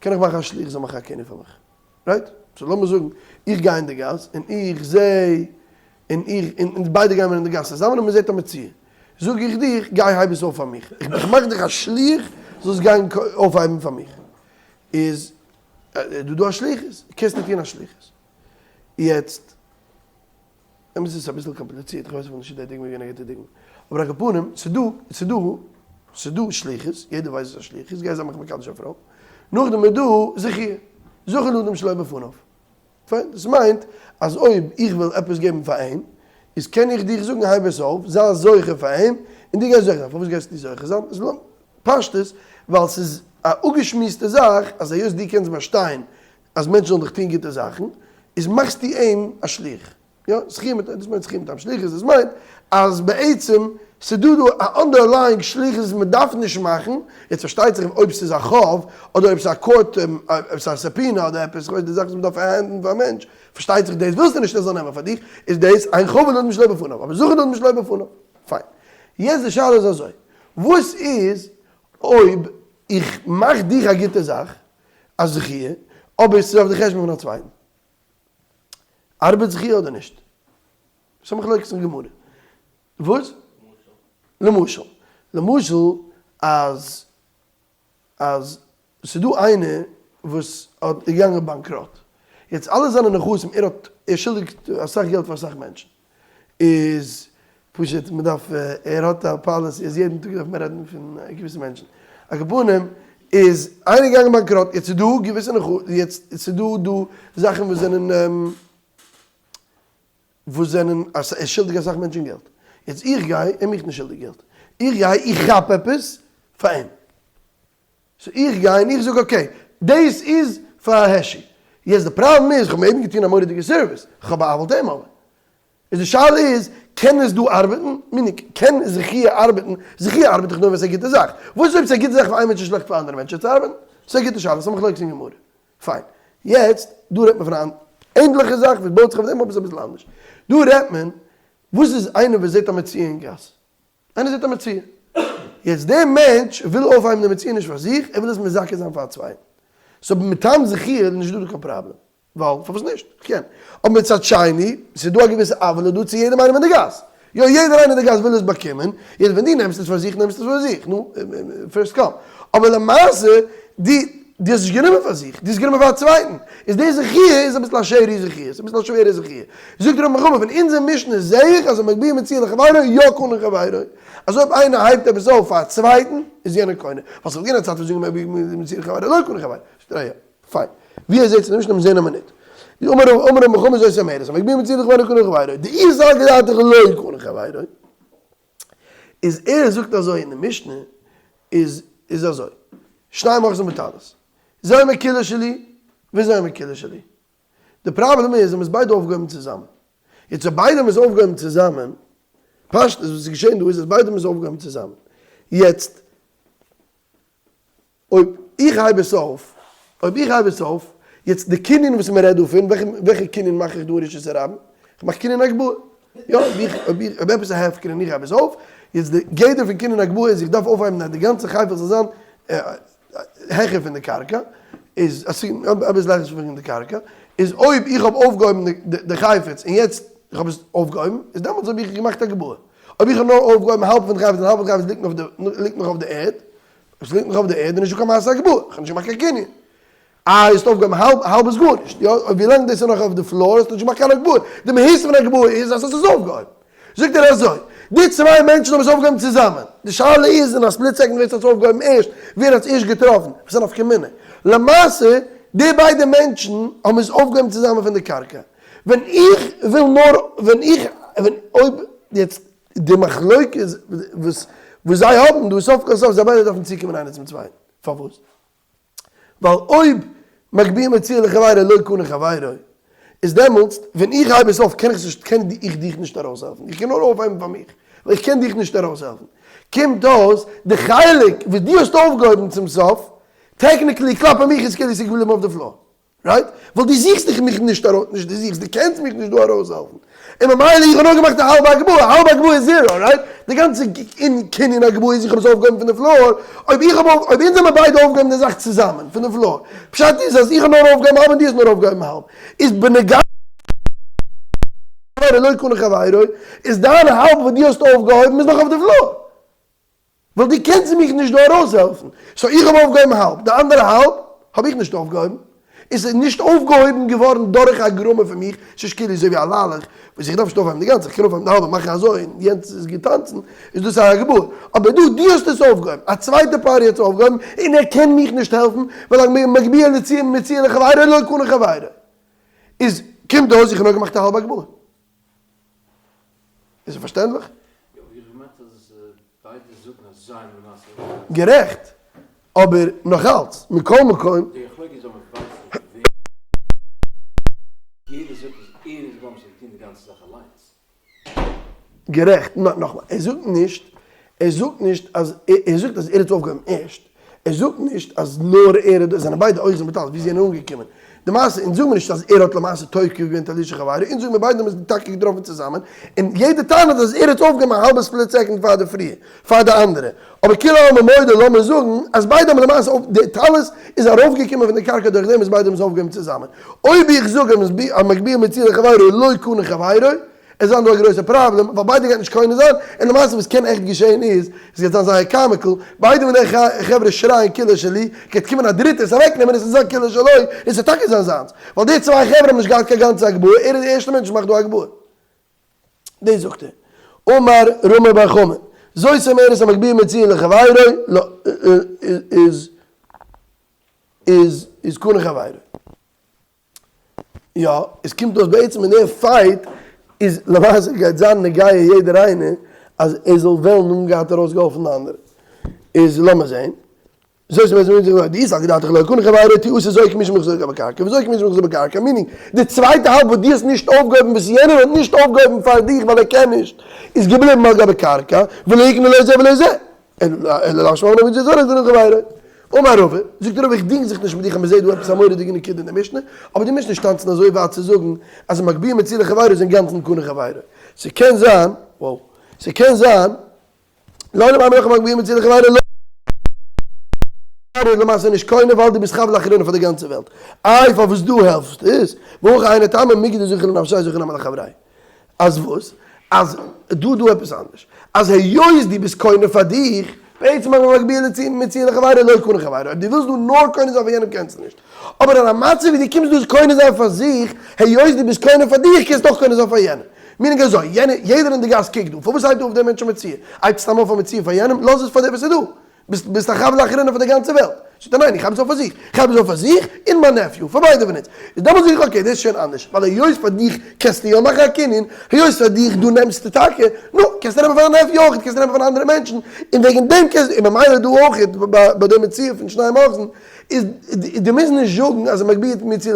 Speaker 1: קען איך מאכן א שליח זאל מאכן א קנין פאר מיך. right? so לאמיר זאגן, איך גיי אין די גאס, און איך זע, און איך, און ביידע גייען מיר אין די גאס צוזאמען און מען זעט א מציאה. זאג איך דיך, גיי הייב עס אויף פאר מיך. איך מאך דיך א שליח זאלסט גיין אויפהייבן פאר מיך. איז דא דא א שליחות, קענסטו טון א שליחות. יעצט, אמת איז עס אביסל קאמפליצירט, איך ווייס אפילו נישט צו די דוגמא איז געווען א גוטע דוגמא. אבער על כל פנים, ס'איז דא, ס'איז דא, ס'איז דא שליחות, יעדער ווייסט וואס א שליח איז, גיי זיי מיך מקדש א פרוי. נאכדעם איז דא זכי', זכין לאדם שלא בפניו. פיין, דאס מיינט אז אויב איך וויל עפעס געבן פאר אים, איז קען איך דיך זאגן הייב עס אויף, זיי זוכה פאר אים, און דו גייסט זוכה זיין. פארוואס גייסטו זוכה זיין? איז פשטות, ווייל ס'איז א אפגעשמועסטע זאך אז היות דו קענסט באשטיין אז מענטשן זאלן דיך טון גוטע זאכן, איז מאכסטו אים א שליח. יא, זכי' מיט, דאס מיינט זכי' מטעם שליחות, דאס מיינט אז בעצם ס'איז דא דא א underlying שליחות וואס מ'דארף נישט מאכן, יעצט פארשטייט זיך אויב ס'איז א חוב, אדער אויב ס'איז א court, אויב ס'איז א subpoena אדער עפעס, כ'ווייס די זאכן וואס מ'דארף פארהענדן פאר א מענטש, פארשטייט זיך דאס ווילסטו נישט ער זאל נעמען פאר דיך, איז דאס אין חבין לאדם שלא בפניו, אבער זכין לאדם שלא בפניו. פיין. יעצט די שאלה איז אזוי, וואס איז אויב איך מאך דיך א גוטע זאך, א זכי', אבער ס'איז אויף די חשבון פון א צווייטן? ארבעט זכי' אדער נישט? ס'איז א מחלוקת אין גמרא. וואס? למשל. למשל אז אז ס'איז דא איינער וואס האט איז געגאנגען באנקראט. יעצט אלע זיינע נכסים, ער האט, ער שולדיגט אסאך געלט פאר אסאך מענטשן. איז פשוט מען דארף, ער האט א policy אז יעדן טאג דארף מען רעדן פון געוויסע מענטשן. על כל פנים איז איינער געגאנגען באנקראט, יעצט איז דא געוויסע נכ, יעצט ס'איז דא דא זאכן וואס זענען וואס זענען ער איז שולדיג אסאך מענטשן געלט. יעצט איך גיי, ער מיך נישט שולדיג געלט. איך גיי איך כאפ עפעס פאר אים. so איך גיי און איך זאג okay, דאס איז פאר העשי. יעצט די פראבלעם איז, כ'האב אים עבן געטון א מורא'דיגע service, כ'האב בא'עוול'ט אים אבער. איז די שאלה איז, קען עס דא ארבעטן? meaning, קען זכי' ארבעטן? זכי' ארבעט דאך נאר ווען ס'איז א גוטע זאך. וואס איז אויב ס'איז א גוטע זאך פאר איין מענטש און שלעכט פאר אנדערע מענטשן צו ארבעטן? ס'איז א גוטע שאלה, ס'איז א מחלוקת אין גמרא. פיין. יעצט, דא רעדט מען פון אן ענדליכע זאך וואס בויט זיך אויף דעם אבער ס'איז אביסל אנדערש. דא רעדט מען, וואס איז איינער וואס זעט א מציאה אין גאס? איינער זעט א מציאה. יעצט דער מענטש וויל אויפהייבן די מציאה נישט פאר זיך, ער וויל עס מזכה זיין פאר א צווייטן. so מטעם זכי' איז נישט דא דא קיין פראבלעם. ווייל פארוואס נישט? כ'קען. אבער מצד שני, ס'איז דא א געוויסע עוולה דא צו יעדעם איינעם אין די גאס. יא, יעדער איינער אין די גאס וויל עס באקומען, יעצט ווען דו נעמסט עס פאר זיך, נעמסטו עס פאר זיך, נו, first come. אבער למעשה, דו. דו האסט נישט גענומען פאר זיך, דו האסט גענומען פאר א צווייטן, איז די זכי' איז אביסל א שערי זכי', ס'איז אביסל א שווערע זכי'. זאגט רבי נחמן, פון אונזער משנה זעה איך אז המגביה מציאה לחבירו יא קונה חברו, אז אויב איינער הייבט עפעס אויף פאר א צווייטן, איז יענער קונה, ווייל ס'וואלט געווען א צד פון זאגן מגביה מציאה לחבירו לא קונה חברו, זאגט ער יא, פיין. ווי ער זעהט אין די משנה מיר זעהן א מינוט. אמר רבי נחמן זאת אומרת, המגביה מציאה לחבירו קונה חברו, דאי סלקא דעתך לא קונה חברו. איז ער זאגט אזוי אין די משנה איז איז אזוי שנים אוחזין בטלית זה אומר כולה שלי וזה אומר כולה שלי די פראבלעם איז זיי האבן עס ביידע אויפגעהויבן צוזאמען יעצט אויב ביידע האבן עס אויפגעהויבן צוזאמען פשטות וואס איז געשען דא איז אז ביידע האבן עס אויפגעהויבן צוזאמען יעצט אויב איך הייב עס אויף, אויב איך הייב עס אויף, יעצט די קנין וואס מען רעדט דא פון, וועלכע וועלכע קנין מאך איך דא אין רשות הרבים? איך מאך קנין הגבהה. יא, אויב איך אויב איך אויב עפעס א הפקר און איך הייב עס אויף, יעצט די גדר פון קנין הגבהה איז איך דארף אויפהייבן אז די גאנצע חפץ זאל זיין העכער פון די קרקע, איז אביסל העכער פון די קרקע, איז אויב איך האב אויפגעהויבן די חפץ און יעצט איך האב עס אויפגעהויבן, איז דעמאלטס האב איך געמאכט הגבהה. אויב איך האב נאר אויפגעהויבן האלב פון די חפץ און האלב פון די חפץ ליגט נאך ליגט נאך אויף די ערד, עס ליגט נאך אויף די ערד איז נישטא קיין מעשה הגבהה, איך האב נישט געמאכט קיין קנין. איי האסט אויפגעהויבן האלב, האלב איז גארנישט, יא, אויב ווילאנג דאס איז נאך אויף די floor האסטו נישט געמאכט קיין הגבהה, די מהות פון הגבהה איז אז האסט עס אויפגעהויבן. זאגט ער אזוי, די צוויי מענטשן האבן עס אויפגעהויבן צוזאמען, די שאלה איז אין א split second ווער עס האט עס אויפגעהויבן ערשט, ווער האט עס ערשט געטראפן, וואס איז א נפקא מינה? למעשה די ביידע מענטשן האבן עס אויפגעהויבן צוזאמען פון די קרקע, ווען איך וויל נאר, ווען איך, ווען אויב יעצט די מחלוקת וואס וואס זיי האבן דא סוף כל סוף זיי ביידע דארפן צוקומען איינער צום צווייטן, פארוואס? ווייל אויב מגביה מציאה לחבירו לא קנה חברו, איז דעמאלטס ווען איך הייב עס אויף קען איך נישט קען איך דיך נישט ארויסהעלפן, איך קען נאר אויפהייבן פאר מיך, ווייל איך קען דיך נישט ארויסהעלפן. קומט אויס די חלק וואס דו האסט אויפגעהויבן צום סוף, technically כלפי מיך איז כאילו עס איז געבליבן אויף די floor. Right? ווייל דו זוכסט דיך מיך נישט ארויס, נישט דו זוכסט, דו קענסט מיך נישט דא ארויסהעלפן. און ממילא איך האב נאר געמאכט א האלבע הגבהה, א האלבע הגבהה איז zero, right? די גאנצע קנין הגבהה איז איך האב עס אויפגעהויבן פון די floor, אויב איך האב אויף, אויב אונז האבן ביידע אויפגעהויבן די זאך צוזאמען פון די floor, פשט איז אז איך האב נאר אויפגעהויבן האלב און דו האסט נאר אויפגעהויבן האלב, איז בנוגע לא קנה חברו, איז דיין האלב וואס דו האסט אויפגעהויבן איז נאך אויף די floor. ווייל דו קענסט מיך נישט דא ארויסהעלפן, so איך האב אויפגעהויבן האלב, די אנדערע האלב האב איך נישט אויפגעהויבן, עס איז נישט אויפגעהויבן געווארן דורך א גרמא פון מיך, עס איז נישט כאילו אזוי ווי א ליילעך וואס איך דארף נישט אויפהייבן די גאנצע, איך קען אויפהייבן די האלב און מאכן אזוי און יענץ איז געטאנצן, איז דאס א הגבהה, אבער דא, דו האסט עס אויפגעהויבן, א צווייטע party האט עס אויפגעהויבן און ער קען מיך נישט העלפן, ווייל מגביה מציאה לחבירו לא קנה חברו, איז קומט אויס איך האב נאר געמאכט א האלבע הגבהה. איז עס פארשטענדליך?
Speaker 2: יא, איך האב געמיינט אז ביידע זאגן אז זיי האבן למעשה אויך.
Speaker 1: גערעכט, אבער נאכאלץ, מכל מקום.
Speaker 2: די מחלוקת איז אבער מ'ווייסט נישט ווער. יעדער זאגט אז ער איז געווארן וואס האט געטון די גאנצע זאך אליינס.
Speaker 1: גערעכט, נאכמאל, ער זאגט נישט, ער זאגט נישט אז, ער זאגט אז ער האט עס אויפגעהויבן ערשט, ער זאגט נישט אז נאר ער האט, זענען ביידע אוחזין בטלית, ווי זענען אנגעקומען? די מעשה, אונז זאגן מיר נישט אז ער האט למעשה תוקף געווען טלית של חברו, אונז זאגן מיר ביידע האבן עס טאקע געטראפן צוזאמען, און יעדער טענה'ט אז ער האט אויפגעהויבן א האלבע split second פאר די פריע, פאר די אנדערע, אבער כולי עלמא מודה לאמיר זאגן אז ביידע האבן למעשה אויף, די טלית איז ארויפגעקומען פון די קרקע דורך דעם וואס ביידע האבן עס אויפגעהויבן צוזאמען. אויב איך זאג אז מגביה מציאה לחבירו לא קנה חברו, עס זיין דא א גרויסע פראבלעם ווייל ביידע גייט נישט קונה זיין, און למעשה וואס קען עכט געשעהן איז, עס גייט זיין זייער comical, ביידע פון די חברה שרייען כולה שלי, גייט קומען א דריטער עס אוועק נעמען עס וועט זיין כולה שלו, און עס וועט טאקע זיין זיינס, ווייל די צוויי חברה האבן נישט געהאט קיין גאנצע הגבהה, ער איז די ערשטע מענטש וואס מאכט דא הגבהה. דאס זאגט ער. אמר רמי בר חמא, זאת אומרת המגביה מציאה לחבירו, איז איז איז קנה חברו. יא, עס קומט אויס בעצם אין דער fight איז למעשה גייט זיין נוגע יעדער איינער אז ער זאל וועלן האבן געהאט ארויסגעהאלפן די אנדערע. איז לאמיר זעהן. זאת אומרת מיר זאגן דאי סלקא דעתך לא קנה חברו תיעשה זו כמי שמוחזק בקרקע וזו כמי שמוחזק בקרקע meaning די צווייטע האלב וואס דו האסט נישט אויפגעהויבן וואס יענער האט נישט אויפגעהויבן פאר דיך ווייל ער קען נישט איז געבליבן על גבי קרקע ולא יקנה לא זה ולא זה. אלא לשמה ולא מצוה זרה קנה חברו. אמר רבא, זאגט רבא איך דינג זיך נישט מיט דיך אז מ'זעט דא עפעס א מורא'דיגע נקודה אין די משנה, אבער די משנה איז טאנצן אזוי ווייט צו זאגן אז מגביה מציאה לחבירו איז אינגאנצן קנה חברו. ס'קען זיין, וואו, ס'קען זיין, לעולם אימא לך מגביה מציאה לחבירו לא איז למעשה נישט קונה ווייל דו ביסט חב לאחרינא פאר די גאנצע וועלט. איי פארוואס דו העלפסט איז, והכא היינו טעמא מיגו דזכי לנפשיה זכי נמי לחבריה. אז וואס? אז דא דא עפעס אנדערש. אז היות דו ביסט קונה פאר דיך. בעצם אז המגביה מציאה לחבירו לא קנה חבירו, אויב דו ווילסט דא נאר קונה זיין פאר יענעם קענסטו נישט, אבער אין א מצב ווי דו קומסט דא קונה זיין פאר זיך, היות דו ביסט קונה פאר דיך קענסטו אויך קונה זיין פאר יענעם. meaning אזוי, יענער, יעדער אין די גאס קוקט דא, פארוואס הייבט אויף דער מענטש א מציאה? הייבט סתם אויף א מציאה פאר יענעם? לאז עס פאר דער וואס איז דא. ביסט ביסט א חבלה אחרינא פאר די גאנצע וועלט. זאגט ער ניין איך הייב עס אויף פאר זיך, איך הייב עס אויף פאר זיך און מיין nephew, פאר ביידע פון אונז. איז דעמאלטס זאג איך okay דאס איז שוין אנדערש, ווייל היות פאר דיך קענסטו יא מאכן א קנין, היות פאר דיך דא נעמסטו טאקע, נו, קענסטו נעמען פאר דיין nephew אויך, קענסטו נעמען פאר אנדערע מענטשן, און וועגן דעם קענסטו, און ממילא דא אויך ביי די מציאה פון שני אוחזין, איז דו מוזט נישט זאגן אז המגביה מציאה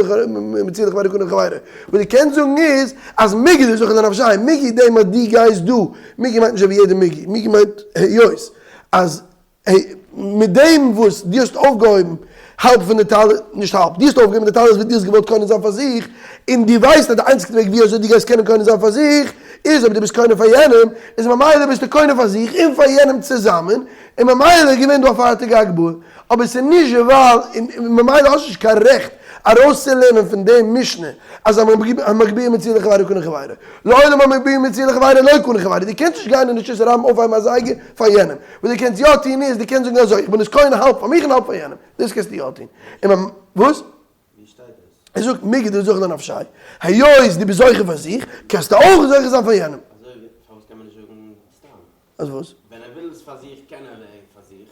Speaker 1: לחבירו קנה חבירו, וואס דו קענסט זאגן איז אז מיגו דזכי לנפשיה, מיגו דעם אז דו גייסט דא, מיגו מיינט נישט אזוי ווי יעדע מיגו, מיגו מיינט היות אז מיט דעם וואס דו האסט אויפגעהויבן האלב פון די טלית, נישט האלב, דו האסט אויפגעהויבן די טלית וואס דו האסט געוואלט קונה זיין פאר זיך, און דו ווייסט אז די איינציגסטע וועג ווי אזוי דו גייסט קענען קונה זיין פאר זיך, איז אויב דו ביסט קונה פאר יענעם, איז ממילא ביסטו קונה פאר זיך און פאר יענעם צוזאמען, און ממילא איז געווען דא א פארטיגע הגבהה. אבער ס'איז נישט ווייל, און ממילא האסטו נישט קיין רעכט ארויסצולערנען פון די משנה אז המגביה מציאה לחבירו קנה חבירו. לעולם המגביה מציאה לחבירו לא קנה חבירו. דו קענסט נישט גיין אין רשות הרבים אויפהייבן א זייגער פאר יענעם. וואס דו קענסט יא טון איז, דו קענסט זאגן אזוי, איך בין עס קונה האלב פאר מיך און האלב פאר יענעם. דאס קענסטו יא טון. און וואס?
Speaker 3: ווי שטייט דאס?
Speaker 1: ער זאגט מיגו דזכי לנפשיה, היות דו ביסט זוכה פאר זיך, קענסטו אויך זוכה זיין פאר יענעם.
Speaker 3: אזוי ווי, פארוואס קען מען נישט זאגן סתם?
Speaker 1: אז וואס?
Speaker 3: ווען ער וויל עס פאר זיך קען ער פאר זיך.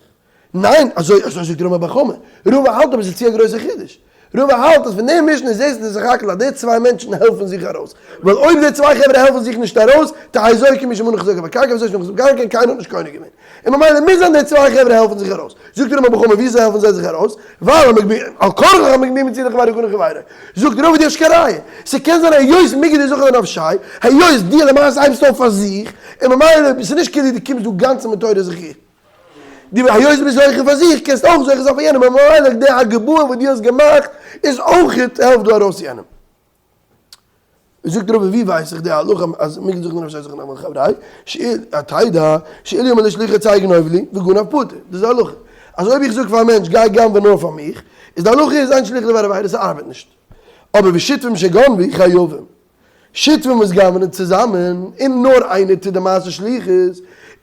Speaker 1: ניין, אזוי אזוי זאגט רמי בר חמא, רבא האלט אבער ס'איז צו א גרויסע חידוש. רבא האלט אז פון די משנה זעסטו סך הכל אז די צוויי מענטשן העלפן זיך ארויס. ווייל אויב די צוויי חברה העלפן זיך נישט ארויס, תהא זורקה מי שמנח זורקה בקרקע וזו שמנח זורקה בקרקע און קיינער האט נישט קונה געווען. און ממילא מוז זיין די צוויי חברה העלפן זיך ארויס. זאגט רמי בר חמא וויאזוי העלפן זיי זיך ארויס? ווייל המגביה, על כרחך המגביה מציאה לחבירו קנה חבירו. זאגט רבא דו האסט קיין ראיה. ס'קען זיין היות מיגו דזכי לנפשיה, היות דו למעשה הייבסט אויף פאר זיך, און ממילא ס'איז נישט כאילו דו קומסט דא גאנצן מיט תורה זכי'. דו היות ביסט זוכה פאר זיך קענסטו אויך זוכה זיין פאר יענעם, און ממילא די הגבהה וואס דו האסט געמאכט איז אויך העלפט דא ארויס יענעם. זאגט רבא ווי ווייס איך די הלכה אז מיגו דזכי לנפשיה זכי נמי לחבריה, אתדע שאילו אמר לשליחו צא גנוב לי וגנב פטור, דאס איז די הלכה אז אויב איך זאג פאר א מענטש גיי גנב'ע נאר פאר מיך, איז די הלכה איז אין שליח לדבר עבירה ס'ארבעט נישט, אבער ושותפים שגנבו חייבים, שותפים וואס גנב'נען צוזאמען און נאר איינער טוט די מעשה שליחות,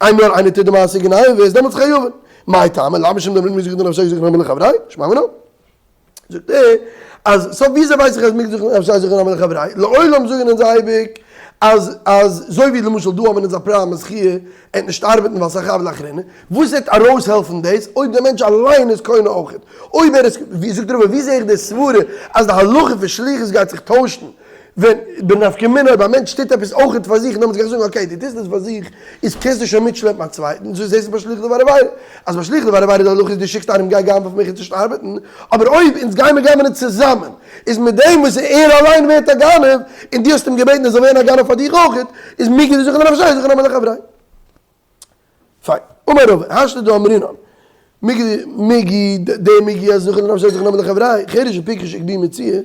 Speaker 1: און נאר איינער טוט די מעשה גניבה איז דעמאלטס חייבים, מאי טעמא לאו משום דאמרינן מיגו דזכי לנפשיה זכי נמי לחבריה, שמע מינה. זאגט ער אז so וויאזוי ווייס איך אז מיגו דזכי לנפשיה זכי נמי לחבריה? לעולם זאגן אונז אייביג אז אז זוי ווי למשל דא האבן אונז א פראבלעם אז חי' עט נישט ארבעטן ווייל ס'איז א חבלה אחרינא, וואס וועט ארויסהעלפן דאס אויב דער מענטש אליין איז קונה אויכעט? אויב ער איז, ווי זאגט רבא ווי זעה איך די סברה אז די הלכה פון שליחות גייט זיך טוישן ווען בנפקא מינה אויב א מענטש טוט עפעס אויכעט פאר זיך דעמאלטס גיי איך זאגן okay דו טוסט עס פאר זיך איז קענסטו שוין מיטשלעפן א צווייטן, אזוי זעסטו ביי שליח לדבר עבירה אז ביי שליח לדבר עבירה די הלכה איז דו שיקסט איינעם גיי גנב'ע פאר מיך און נישט ארבעטן, אבער אויב אונז גיימער גנב'נען צוזאמען איז מיט דעם וואס ער אליין ווערט א גנב און דו האסט אים געבעטן ער זאל ווערן א גנב פאר דיך אויכעט איז מיגו דזכי לנפשיה זכי נמי לחבריה. פיין. אמר רבא, השתא דאמרינן, מיגו מיגו די מיגו אז זכי לנפשיה זכי נמי לחבריה, חרש ופיקח שהגביהו מציאה,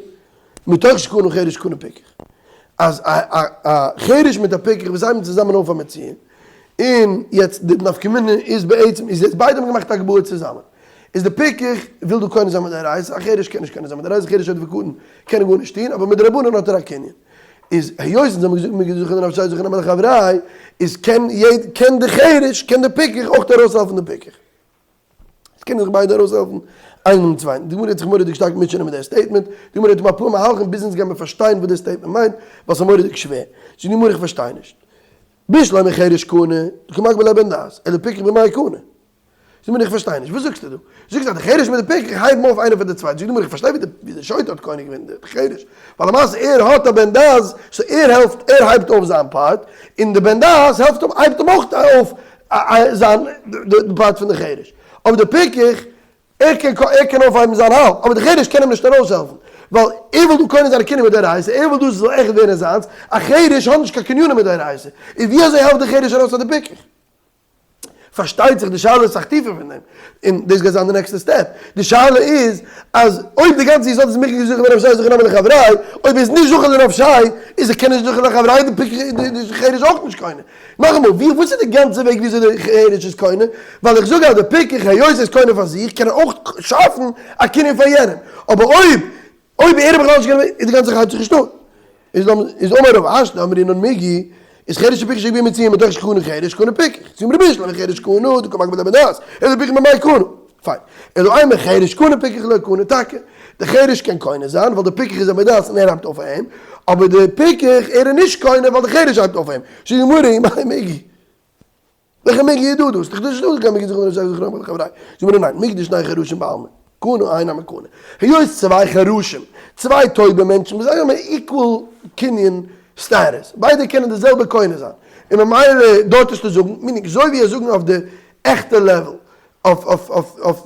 Speaker 1: מתוך שקנה חרש קנה פיקח. אז א א א חרש מיט א פיקח וואס הייבן צוזאמען אויף א מציאה, און יעצט די נפקא מינה איז בעצם איז יעצט ביידע האבן געמאכט הגבהה צוזאמען, איז די פיקח וויל דא קונה זיין מדאורייתא, א חרש קען נישט קונה זיין מדאורייתא, חרש אדער קטן קען גארנישט טון, אבער מדרבנן האט ער א קנין. איז היות אונז האבן געזאגט מיגו דזכי לנפשיה זכי נמי לחבריה, איז קען יעד קען די חרש קען די פיקח אויך ארויסהעלפן די פיקח. עס קענען זיך ביידע ארויסהעלפן איינער דעם צווייטן. די גמרא האט זיך מורא'דיג שטארק מוטשענען מיט די statement, די גמרא האט אפאר מהלכים ביז אונז גיימער פארשטיין וואס די statement מיינט, ווייל ס'איז מורא'דיג שווער. זאגט די גמרא איך פארשטיי נישט. בשלמא חרש קנה, דקא מגבי ליה בן דעת, אלא פיקח במאי קנה. זאג מיר איך פארשטיי נישט, וואס זאגסטו דא? זאגסט אז די חרש מיט די פיקח הייבן אויף איינער פאר די צווייטע, זאג מיר איך פארשטיי ווי די שוטה האט קונה געווען די חרש, ווייל למעשה ער האט א בן דעת, so ער העלפט, ער הייבט אויף זיין part, און די בן דעת העלפט אים, הייבט אים אויך אויף זיין די part פון די חרש, אבער די פיקח, ער קען ער קען אויפהייבן זיין האלב, אבער די חרש קען אים נישט ארויסהעלפן, ווייל ער וויל דא קונה זיין א קנין מדאורייתא, ער וויל דא ס'זאל עכט ווערן זיינס, א חרש האט נישט קיין קנינים מדאורייתא, און ווי אזוי העלפט די חרש ארויס פאר די פיקח? פארשטייט זיך די שאלה איז סאך טיפער פון דעם, און דאס גייט זיין די נעקסטע step, די שאלה איז אז אויב די גאנצע יסוד איז מיגו דזכי לנפשיה זכי נמי לחבריה, אויב ער איז נישט זוכה לנפשיה, איז ער קען נישט זוכה לחבריה, די פיקח די חרש אויך נישט קונה. נאכאמאל, ווי וואס איז די גאנצע וועג וויאזוי די חרש איז קונה? ווייל איך זאג אז די פיקח היות ער איז קונה פאר זיך קען ער אויך שאפן א קנין פאר יענעם, אבער אויב אויב ער איז בכלל נישט קיין איז די גאנצע זאך הייבט זיך נישט אן. איז לאמיר איז אמר רב השתא אמרינן מיגו. איז חרש ופיקח שהגביה מציאה מתוך שקנה חרש קנה פיקח, זאגט רבי ישמעאל חרש קנה דקא מגבה ליה בדעת, אלא פיקח במאי קנה. פיין. אלא אימא חרש קנה פיקח לא קנה, טאקע, די חרש קען קונה זיין ווייל די פיקח איז א בר דעת און ער הייבט אויף אים, אבער די פיקח ער איז נישט קונה ווייל די חרש הייבט אויף אים. זאגט די גמרא ומאי מיגו. וועלכע מיגו איז דא דא? ס'דאך נישט דא קיין מיגו זיך און זיך רחמנא לחברי'. זאגט די גמרא ניין, מיגו דשני חרשים בעלמא, קנה האי נמי קנה. היות צוויי חרשים, צוויי טויבע מענטשן וואס זיי האבן equal קנין סטאטוס, ביידע קענען די זעלבע קונה זיין, און ממילא דארט איז צו זאגן, meaning אזוי ווי עס זאגן אויף די עכטע level, אויף אויף אויף אויף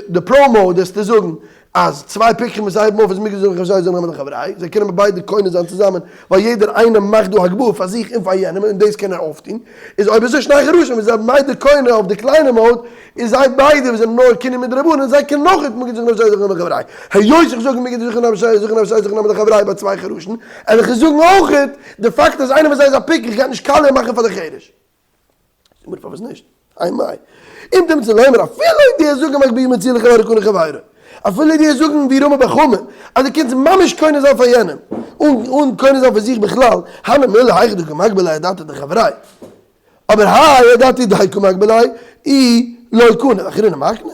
Speaker 1: די פראומאו דאס צו זאגן אז צוויי פיקחים וואס הייבן אויף איז מיגו זאגן זיי זענען רחמנא לחברי', זיי קענען ביידע קונה זיין צוזאמען ווייל יעדער איינער מאכט דא הגבהה פאר זיך און פאר יענעם און דאס קען ער אויפטון, איז אויב אזוי שני חרשים וואס זענען ביידע קונה אויף די קליינע mode איז זיי ביידע וואס זענען נאר קונה מדרבנן זיי קענען אויך מיגו זאגן זיי זענען רחמנא לחברי' היות איך זאג מיגו זאגן זיי זענען רחמנא לחברי' ביי צוויי חרשים וועל איך זאגן אויך די פאקט אז איינער פון זיי איז א פיקח גייט נישט קאליע מאכן פאר די חרש. זאג מיר פארוואס נישט? איי מיי. אם תמצא לומר אפילו די זאגן מגביה מציאה לחברו קנה חברו. אפילו די זאגן ווי רמי בר חמא אז דו קענסט ממש קונה זיין פאר יענעם אן אן קונה זיין פאר זיך בכלל, הני מילי היכא דקא מגביה ליה אדעתא דחבריה. אבער האי אדעתא דידיה קא מגביה ליה איהו לא קני ואחריני מקני.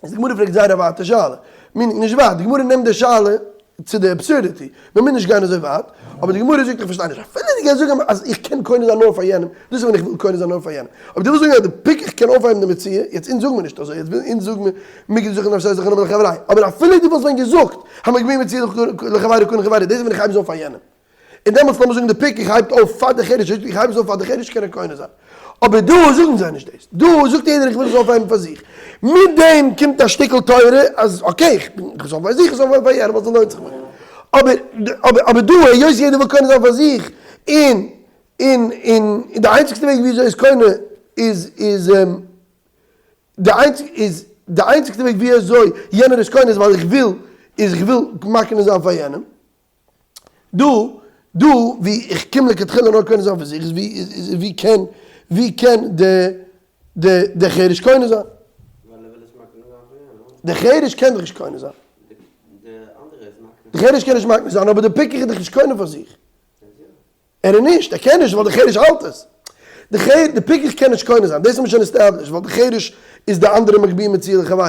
Speaker 1: איז די גמרא פרעגט זייער א ווייטע שאלה, meaning נישט ווייט, די גמרא נעמט די שאלה צו די absurdity, מען מוז נישט גיין אזוי ווייט, אבער די גמרא זאגט איך פארשטיי נישט, אפילו דו גייסט זאגן אז איך קען קונה זיין נאר פאר יענעם, דאס איז ווען איך וויל קונה זיין נאר פאר יענעם, אבער דו ווילסט זאגן אז די פיקח קען אויפהייבן די מציאה, יעצט אונז זאגן מיר נישט אזוי, יעצט אונז זאגן מיר מיגו דזכין נפשיה זכין נפשיה לחברי', אבער אפילו דו וואלסט ווען געזאגט המגביה מציאה לחבירו קנה חבירו, דאס איז ווען איך הייב עס אויף פאר יענעם. און דעמאלטס לאמיר זאגן די פיקח הייבט אויף פאר די חרש, איך הייב עס אויף פאר די חרש קען ער קונה זיין. אבער דא זאגן זיי נישט דאס, דא זאגט יעדער איך וויל עס אויפהייבן פאר זיך. מיט דעם קומט א שטיקל תורה אז okay, איך בין איך זאל פאר זיך, איך זאל פאר יענעם, ווייל ס'לוינט זיך מיר. אבער אבער אבער דא היות יעדער וויל קונה זיין פאר זיך, און און און די איינציגסטע וועג וויאזוי עס קונה איז איז די איינציג איז די איינציגסטע וועג וויאזוי יענער איז קונה איז ווייל איך וויל איז איך וויל מקנה זיין פאר יענעם. דא, דא ווי איך קום לכתחילה נאר קונה זיין פאר זיך, איז ווי, איז ווי קען, ווי קען די, די, די חרש קונה זיין?
Speaker 3: ווייל ער וויל עס מקנה זיין פאר יענעם.
Speaker 1: די חרש קען דאך נישט קונה זיין.
Speaker 3: די אנדערע איז מקנה.
Speaker 1: די חרש קען נישט מקנה זיין, אבער די פיקח איז דאך נישט קונה פאר זיך. ער איז נישט, ער קען נישט ווייל די חרש האלט עס. די חרש, די פיקח קען נישט קונה זיין, דאס האבן מיר שוין established, ווייל די חרש איז די אנדערע מגביה מציאה לחבירו.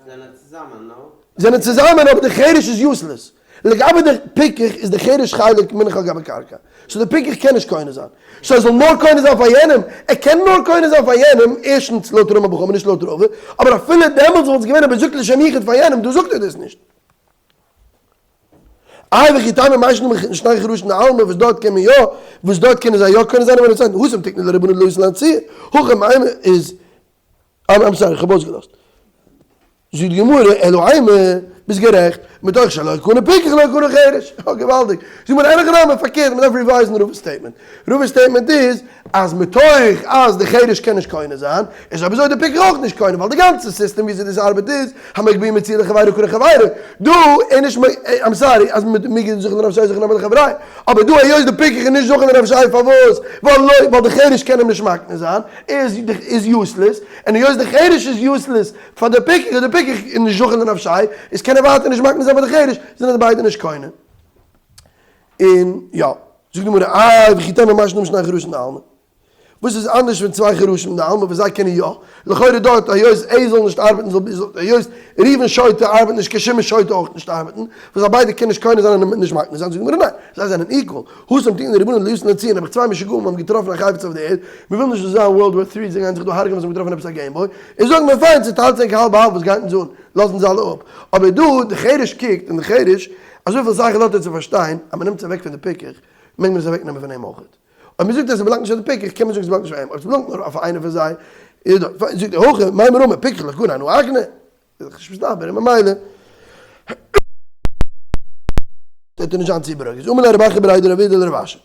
Speaker 3: זענען צוזאמען, no?
Speaker 1: זענען צוזאמען אבער די חרש איז useless. לגבי די פיקח איז די חרש חלק מונח על גבי קרקע. so די פיקח קען נישט קונה זיין. so ער זאל נאר קונה זיין פאר יענעם, ער קען נאר קונה זיין פאר יענעם, ערשטנס לויט רמי בר חמא נישט לויט רבא, אבער אפילו דעמאלטס וואלט עס געווען אויב ער זאגט לשם יחוד פאר יענעם, דא זאגט ער דאס נישט. איי וכי תימא מאי שנא משני חרשים דעלמא וואס דארט קען מען יא, וואס דארט קענען זיי יא קונה זיין און ווען התם תיקנו לרבנן דלא אתי לאנסויי, הכא מימר איז I'm sorry איך האב אויסגעלאזט. זאגט די גמרא אלא אימא, ביסט גערעכט, מתוך שלא קנה פיקח לא קנה חרש, אה געוואלדיג, זאגט די גמרא אין הכי נמי, פארקערט מען דארף revise ן רבא'ס statement, רבא'ס statement איז אז מתוך אז די חרש קען נישט קונה זיין, איז אויב אזוי די פיקח אויך נישט קונה, ווייל די גאנצע סיסטעם וויאזוי דאס ארבעט איז, המגביה מציאה לחבירו קנה חבירו, דא איז נישט מ, I'm sorry, אז מיגו דזכין לנפשיה זכין נמי לחבריה, אבער דא היות די פיקח איז נישט זכין לנפשיה פארוואס? ווייל לא, ווייל די חרש קען אים נישט מקנה זיין, איז איז useless, און היות די חרש איז useless פאר די פיקח, איז די פיקח איז נישט זכין לנפשיה, איז קען ער ווייטער נישט מקנה זיין פאר די חרש, זענען די ביידע נישט קונה. און יא, זאגט די גמרא, איי וכי תימא מאי שנא משני חרשים דעלמא? וואס איז אנדערש פון צוויי חרשים דעלמא וואס זיי קענען יא? לכאורה דארט היות ער זאל נישט ארבעטן זאל היות ראובן שוטה ארבעט נישט קען שמעון שוטה אויך נישט ארבעטן, וואס זיי ביידע קענען נישט קונה זיין און נישט מקנה זיין, זאגט די גמרא ניין, זיי זענען equal, התם תיקנו רבנן דלא אתו לאנסויי האב איך צוויי משוגעים האבן געטראפן א חפץ אויף די ערד, מען וויל נישט דא זיין World War Three זיי גייען זיך דא הרג'ען וואס זיי האבן געטראפן עפעס א Game Boy, און זאגן מיר פיין צוטיילט ענק האלב האלב וואס גייט אונז אן, לאזן זיי אלע אפ, אבער דא די חרש קוקט און די חרש אזויפיל שכל האט ער צו פארשטיין אז מען נעמט עס אוועק פון די פיקח, מעג מען עס אוועק נעמען פון אים אויך. אויב מען זאגט אז עס באלאנגט נישט אויף די פיקח, קען מען זאגן עס באלאנגט נישט פאר אים, אויב עס באלאנגט נאר אויף איינער פון זיי, איז דא, זאגט ער הכא מאי מרמא פיקח לא קנה אנא אקנה, איז דאך נישט מסתבר, און ממילא וועט ער נישט זיין צו ברוגז. אמר ליה רב אחא בריה דרב אידי לרב אשי.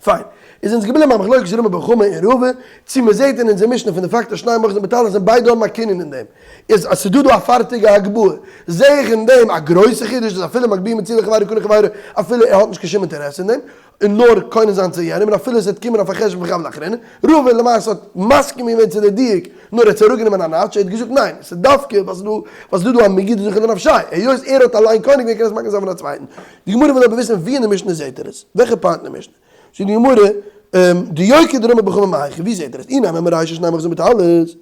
Speaker 1: פיין. איז אונז געבליבן א מחלוקת רמי בר חמא און רבא, צו מען זעט אין אונזער משנה פון די פאקט אז שניהם אוחזין בטלית און ביידע האבן א קנין אין דעם, איז אז ס'דא דא א פארטיגע הגבהה, זע איך אין דעם א גרויסע חידוש אז אפילו מגביה מציאה לחבירו קנה חבירו אפילו ער האט נישט קיין שום אינטערעסע אין דעם, און נאר קונה זיין צו יענעם און אפילו עס וועט קומען אויף א חשבון פון חב לאחרינא. רבא למעשה האט מסכים געווען צו די דיוק, נאר ער האט עס אראפגענומען א notch, ער האט געזאגט ניין, עס איז דווקא ווייל ס'איז דא ווייל ס'איז דא דא א מיגו דזכין לנפשיה, היות ער האט אליין קונה געווען קען ער עס מקנה זיין פאר א צווייטן. די גמרא וויל אבער וויסן ווי אין די משנה זעט ער עס? וועלכע part אין די משנה? זאגט די גמרא, דיוקא דרמי בר חמא מהיכא, ווי זעט ער עס? אי נימא מרישא שנים אוחזין בטלית.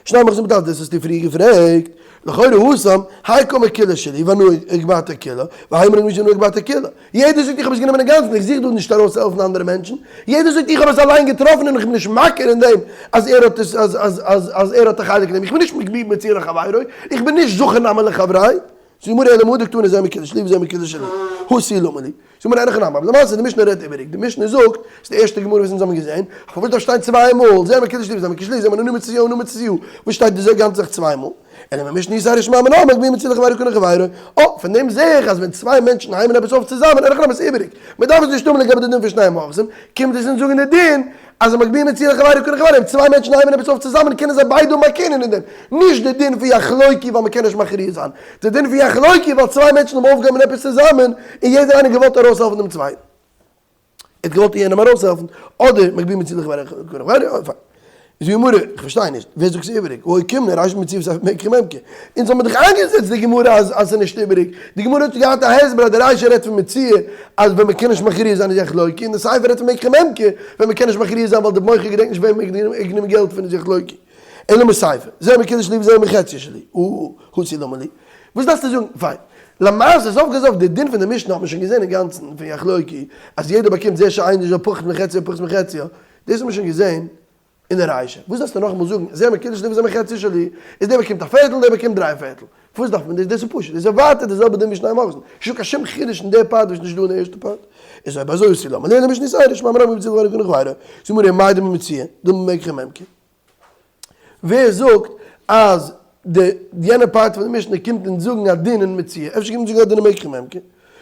Speaker 1: שנים אוחזין בטלית, דאס האסטו פריער געפרעגט, לכאורה התם, האי קאמר כולה שלי ואנא הגבהתי כולה, והאי אמר ואנא הגבהתי כולה. יעדער זאגט איך האב עס גענומען אינגאנצן, איך זוך דא נישט ארויסצוהעלפן אנדערע מענטשן, יעדער זאגט איך האב עס אליין געטראפן און איך בין נישט מכיר אין דעם אז ער האט עס אז אז אז אז ער האט א חלק אין דעם, איך בין נישט מגביה מציאה לחבירו, איך בין נישט זכר נאמן לחבריי. זאגט די גמרא אלא מהא דקתני זה מקודש לי וזה מקודש לי, הא תו למה לי. זאגט די גמרא אין הכי נמי, אבער למעשה די משנה רעדט איבעריג, די משנה זאגט, ס'איז די ערשטע גמרא וואס אונז האבן געזען, פארוואס דארף שטיין צוויי מאל, זה מקודש לי וזה מקודש לי, זה מנא מציאה אנא מציאה, וואס שטייט די גאנצע זאך צוויי מאל? אלא ממשנה יתירא שמע מינה מגביה מציאה לחבירו קנה חברו, אה, פון דעם זע איך אז ווען צוויי מענטשן הייבן עפעס אויף צוזאמען, אין הכי נמי ס'איז איבעריג, מ'דארף עס נישט האבן לגבי די דין פון שנים אוחזין, קומט עס אונז זאגן די דין אז מגביה מציאה לחבירו קנה חברו, אויב צוויי מענטשן הייבן עפעס אויף צוזאמען קענען זיי ביידע האבן א קנין אין דעם, נישט די דין פון יחלוקו ווייל מ'קען נישט מכריע זיין, די דין פון יחלוקו ווייל צוויי מענטשן האבן אויפגעהויבן עפעס צוזאמען און יעדער איינער האט געוואלט ארויסהעלפן דעם צווייטן. ער האט געוואלט יענעם ארויסהעלפן, אדער מגביה מציאה לחבירו קנה חברו, פיין. איז די גמרא, איך פארשטיי נישט, ווער זאגט ס'איז איבעריג? והא אוקימנא רישא מציאה וסיפא מקח וממכר. אונז האבן דאך איינגעזעצט די גמרא אז אז ס'איז נישט איבעריג. די גמרא האט געהאט א הסבר אז די רישא רעדט פון מציאה אז ווען מ'קען נישט מכריע זיין איז יחלוקו, און די סיפא רעדט פון מקח וממכר ווען מ'קען נישט מכריע זיין ווייל די מוכר געדענקט נישט וועם ער האט גענומען געלט פון איז יחלוקו. אלא מסיפא, זה מקודש לי וזה מחציה שלי. הא תו למה לי. וואס דארפסטו זאגן? פיין. למעשה סוף כל סוף די דין פון די משנה האט מען שוין געזען אינגאנצן פון יחלוקו אז יעדער באקומט זה שאינו של פחות מחציה ופחות מחציה. דאס האט מען שוין געזען אין די רישא. וואס דארפסטו נאכאמאל זאגן זה מקודש לי וזה מחציה שלי, איז דער באקומט א פערטל דער באקומט דריי פערטל. פארוואס דארף מען דאס? דאס איז פשוט, דאס איז ווייטער די זעלבע דין ווי שנים אוחזין. נישטא קיין שום חידוש אין די part וואס איז נישט דא אין די ערשטע part. איז אויב אזוי תו למה לי אלא משנה יתירא שמע מינה מגביה מציאה לחבירו קנה חברו. זאגט די גמרא ומאי דבמציאה, דילמא מקח וממכר. ווער זאגט אז די יענע part פון די משנה קומט אונז זאגן א דין אין מציאה? אפשר קומט אונז זאגן א דין אין מקח וממכר?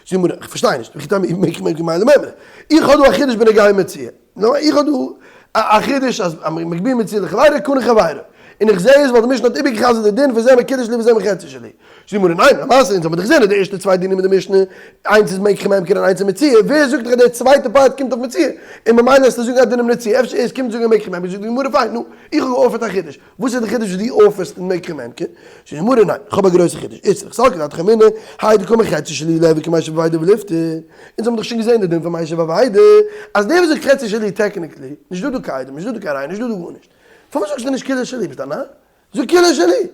Speaker 1: זאגט די גמרא, איך פארשטיי נישט, וכי תימא מקח וממכר מאי למימרא? איך האב דא א חידוש בנוגע מציאה. נו, איך האב דא א חידוש אז מגביה מציאה לחבירו קנה חברו. און איך זע עס ווייל די משנה האט איבערגע'חזר'ט די דין פון זה מקודש לי וזה מחציה שלי. זאגט די גמרא, ניין, למעשה אונז האבן דאך געזען אז די ערשטע צוויי דינים אין די משנה, איינס איז מקח וממכר און איינס איז מציאה, ווער זאגט דיך אז די צווייטע part קומט אויף מציאה? און ממילא וועסטו זאגן א דין אין מציאה, אפשר עס קומט זאגן מקח וממכר, זאגט די גמרא פיין, נו, איך האב גע offer ט א חידוש, וואס איז די חידוש וואס דו offer סט אין מקח וממכר? זאגט די גמרא, ניין, איך האב א גרויסע חידוש, איצטריך סלקא דעתך אמינא, האי דקאמר חציה שלי ליהוי כמשיב אבידה וליפטר, אונז האבן דאך שוין געזען די דין פון משיב אבידה, אז דער וואס זאגט חציה שלי technically, נישט דא דא קיין עדים, נישט דא דא קיין ראיה, נישט דא דא גארנישט, פארוואס זאגסטו נישט כולה שלי, ביסט א נאר? זאג כולה שלי.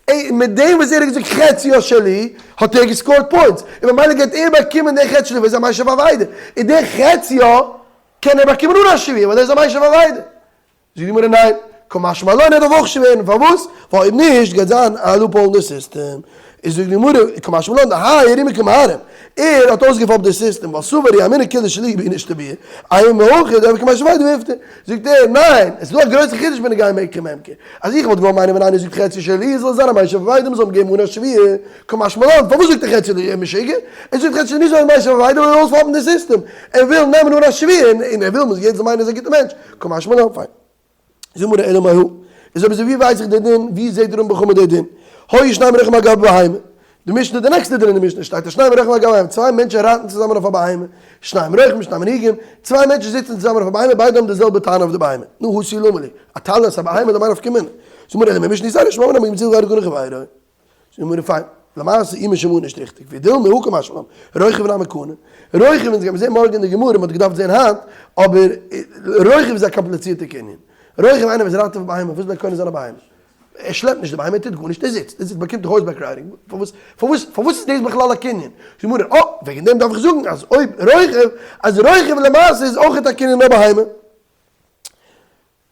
Speaker 1: עה מיט דעם וואס ער האט געזאגט חציה שלי האט ער גע score ט points, און ממילא גייט ער באקומען די חצי שלי ווייל ער איז א משיב אבידה, און די חציה קען ער באקומען אן א שבועה ווייל ער איז א משיב אבידה. זאגט די גמרא ניין, קא משמע לן ער דארף אויך שווערן, פארוואס? ווייל אויב נישט גייט זיין א loophole אין די סיסטעם. איז זאגט די גמרא קא משמע לן דהאי רמי קא מערים, ער האט אויסגעפאפט די סיסטעם ווייל סבר אי אמינא כולה שלי בעינא שבועה, אימא הכי דליהוי כמשיב אבידה וליפטר. זאגט ער, ניין, עס איז דא א גרויסע חידוש בנוגע מקח וממכר, אז איך וואלט געוואלט מיינען ווען איינער זאגט חציה שלי זאל עס זיין א משיב אבידה מ'זאל אים געבן אן א שבועה, קא משמע לן, פארוואס זאגט ער חציה שלי, ער איז משוגע? ער זאגט חציה שלי נישט ווייל ער איז משיב אבידה, ער וויל אויספאפן די סיסטעם, ער וויל נעמען אן א שבועה, און ער וויל מ'זאל יעדער זאל מיינען ער איז א גוטער מענטש, קא משמע לן, פיין. זאג מיר אלא מאי הא, איז אויב אזוי ווי ווייס איך די דין, ווי זעט רמב ם די דין? היו שנים רוכבים על גבי בהמה, די משנה, די נעקסטע דין אין די משנה שטייט אז שנים רוכבים על גבי בהמה, צוויי מענטשן רייטן צוזאמען אויף א בהמה, שנים רוכבים שנים נוהגים, צוויי מענטשן זיצן צוזאמען אויף א בהמה, ביידע האבן די זעלבע טענה אויף די בהמה, נו הא תו למה לי, א טענה א בהמה למאי נפקא מינה? זאג מיר אלא ממשנה יתירא שמע מינה מגביה מציאה לחבירו קנה חברו. זאג מיר פיין, למעשה איז משום מה נישט ריכטיג, ודילמא הא קא משמע לן, רוכב נמי קנה, רוכב אונז גיימיר זעהן מארגן אין די גמרא, מ'האט געדארפט זעהן היינט, אבער רוכב איז א קאמפליצירטע קנין, רוכב איינער וואס רייט אויף א בהמה, וואס וויל ער קונה זיין א בהמה? ער שלעפט נישט די בהמה, ער טוט גארנישט, ער זיצט, ער זיצט באקומט horseback riding, פארוואס פארוואס פארוואס איז דאס בכלל א קנין? זאגט די גמרא, אה, וועגן דעם דארף איך זאגן אז אויב רוכב, אז רוכב למעשה איז אויכעט א קנין אין א בהמה.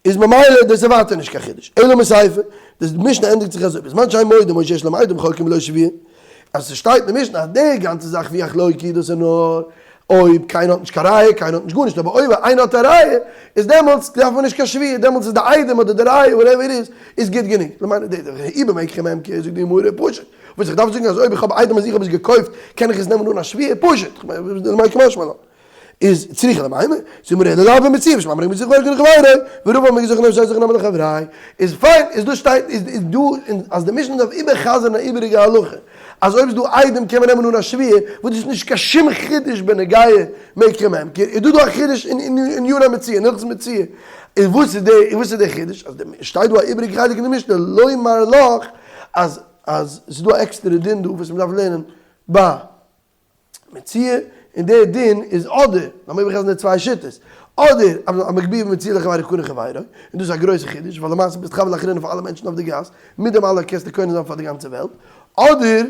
Speaker 1: איז ממילא דאס איז ווייטער נישט קיין חידוש, אלא מסיפא, די משנה ענדיגט זיך אזוי, בזמן שאין מודים או שיש להם עדים חולקים בלא שבועה, אז ס'שטייט אין די משנה אז די גאנצע זאך פון יחלוקו דאס איז נאר אויב קיינער האט נישט קיין ראיה, קיינער האט נישט גארנישט, אבער אויב איינער האט א ראיה, איז דעמאלטס דארף מען נישט קיין שבועה, דעמאלטס איז די עדים אדער די ראיה whatever it is, איז גוט גענוג. למען די די אי במקח וממכר זאגט די גמרא פשוט, וואס איך דארף זאגן אז אויב איך האב עדים אז איך האב עס געקויפט קען איך עס נעמען אן א שבועה, פשוט, למאי קא משמע לן. איז צריכא למימר, זאגט מיר אלא לאו במציאה שמע מינה מגביה מציאה לחבירו קנה חברו, ורבא אמר מגביה מציאה לחבירו קנה חברו, איז פיין, איז דא שטייט איז איז דא אז די משנה דארף איבערחזר'ן א איבעריגע הלכה, אז אויב איז דא עדים קען מען נעמען אן א שבועה, וואס דאס איז נישט קיין שום חידוש בנוגע מקח וממכר, איז דא דא א חידוש אין עניני מציאה, אין הלכות מציאה, איז וואס איז די וואס איז די חידוש, אז די שטייט דא א איבעריגע חלק אין די משנה, לומר לך אז אז ס'איז דא א עקסטערע דין דא וואס מ'דארף לערנען ביי. מציאה. און דער דין איז אדער, לאמיר איבערחזר'ן די צוויי שיטות, אדער אז המגביה ומציע לחבירו קונה חברו, און דאס איז א גרויסע חידוש, ווייל למעשה ביסטו חב לאחרינא פאר אלע מענטשן אויף די גאס, מיט דעם אלע קענסטו קונה זיין פאר די גאנצע וועלט, אדער,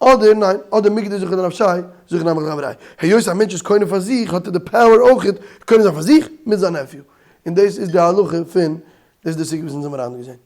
Speaker 1: אדער ניין, אדער מגדיר זכות לנפשי, זכות נמי לחבריי. היות א מענטש איז קונה פאר זיך האט ער די power אויכעט קונה זיין פאר זיך מיט זיין nephew. און דאס איז די הלכה פון, דאס איז די סוגיא וואס אונז האבן אריינגעזען.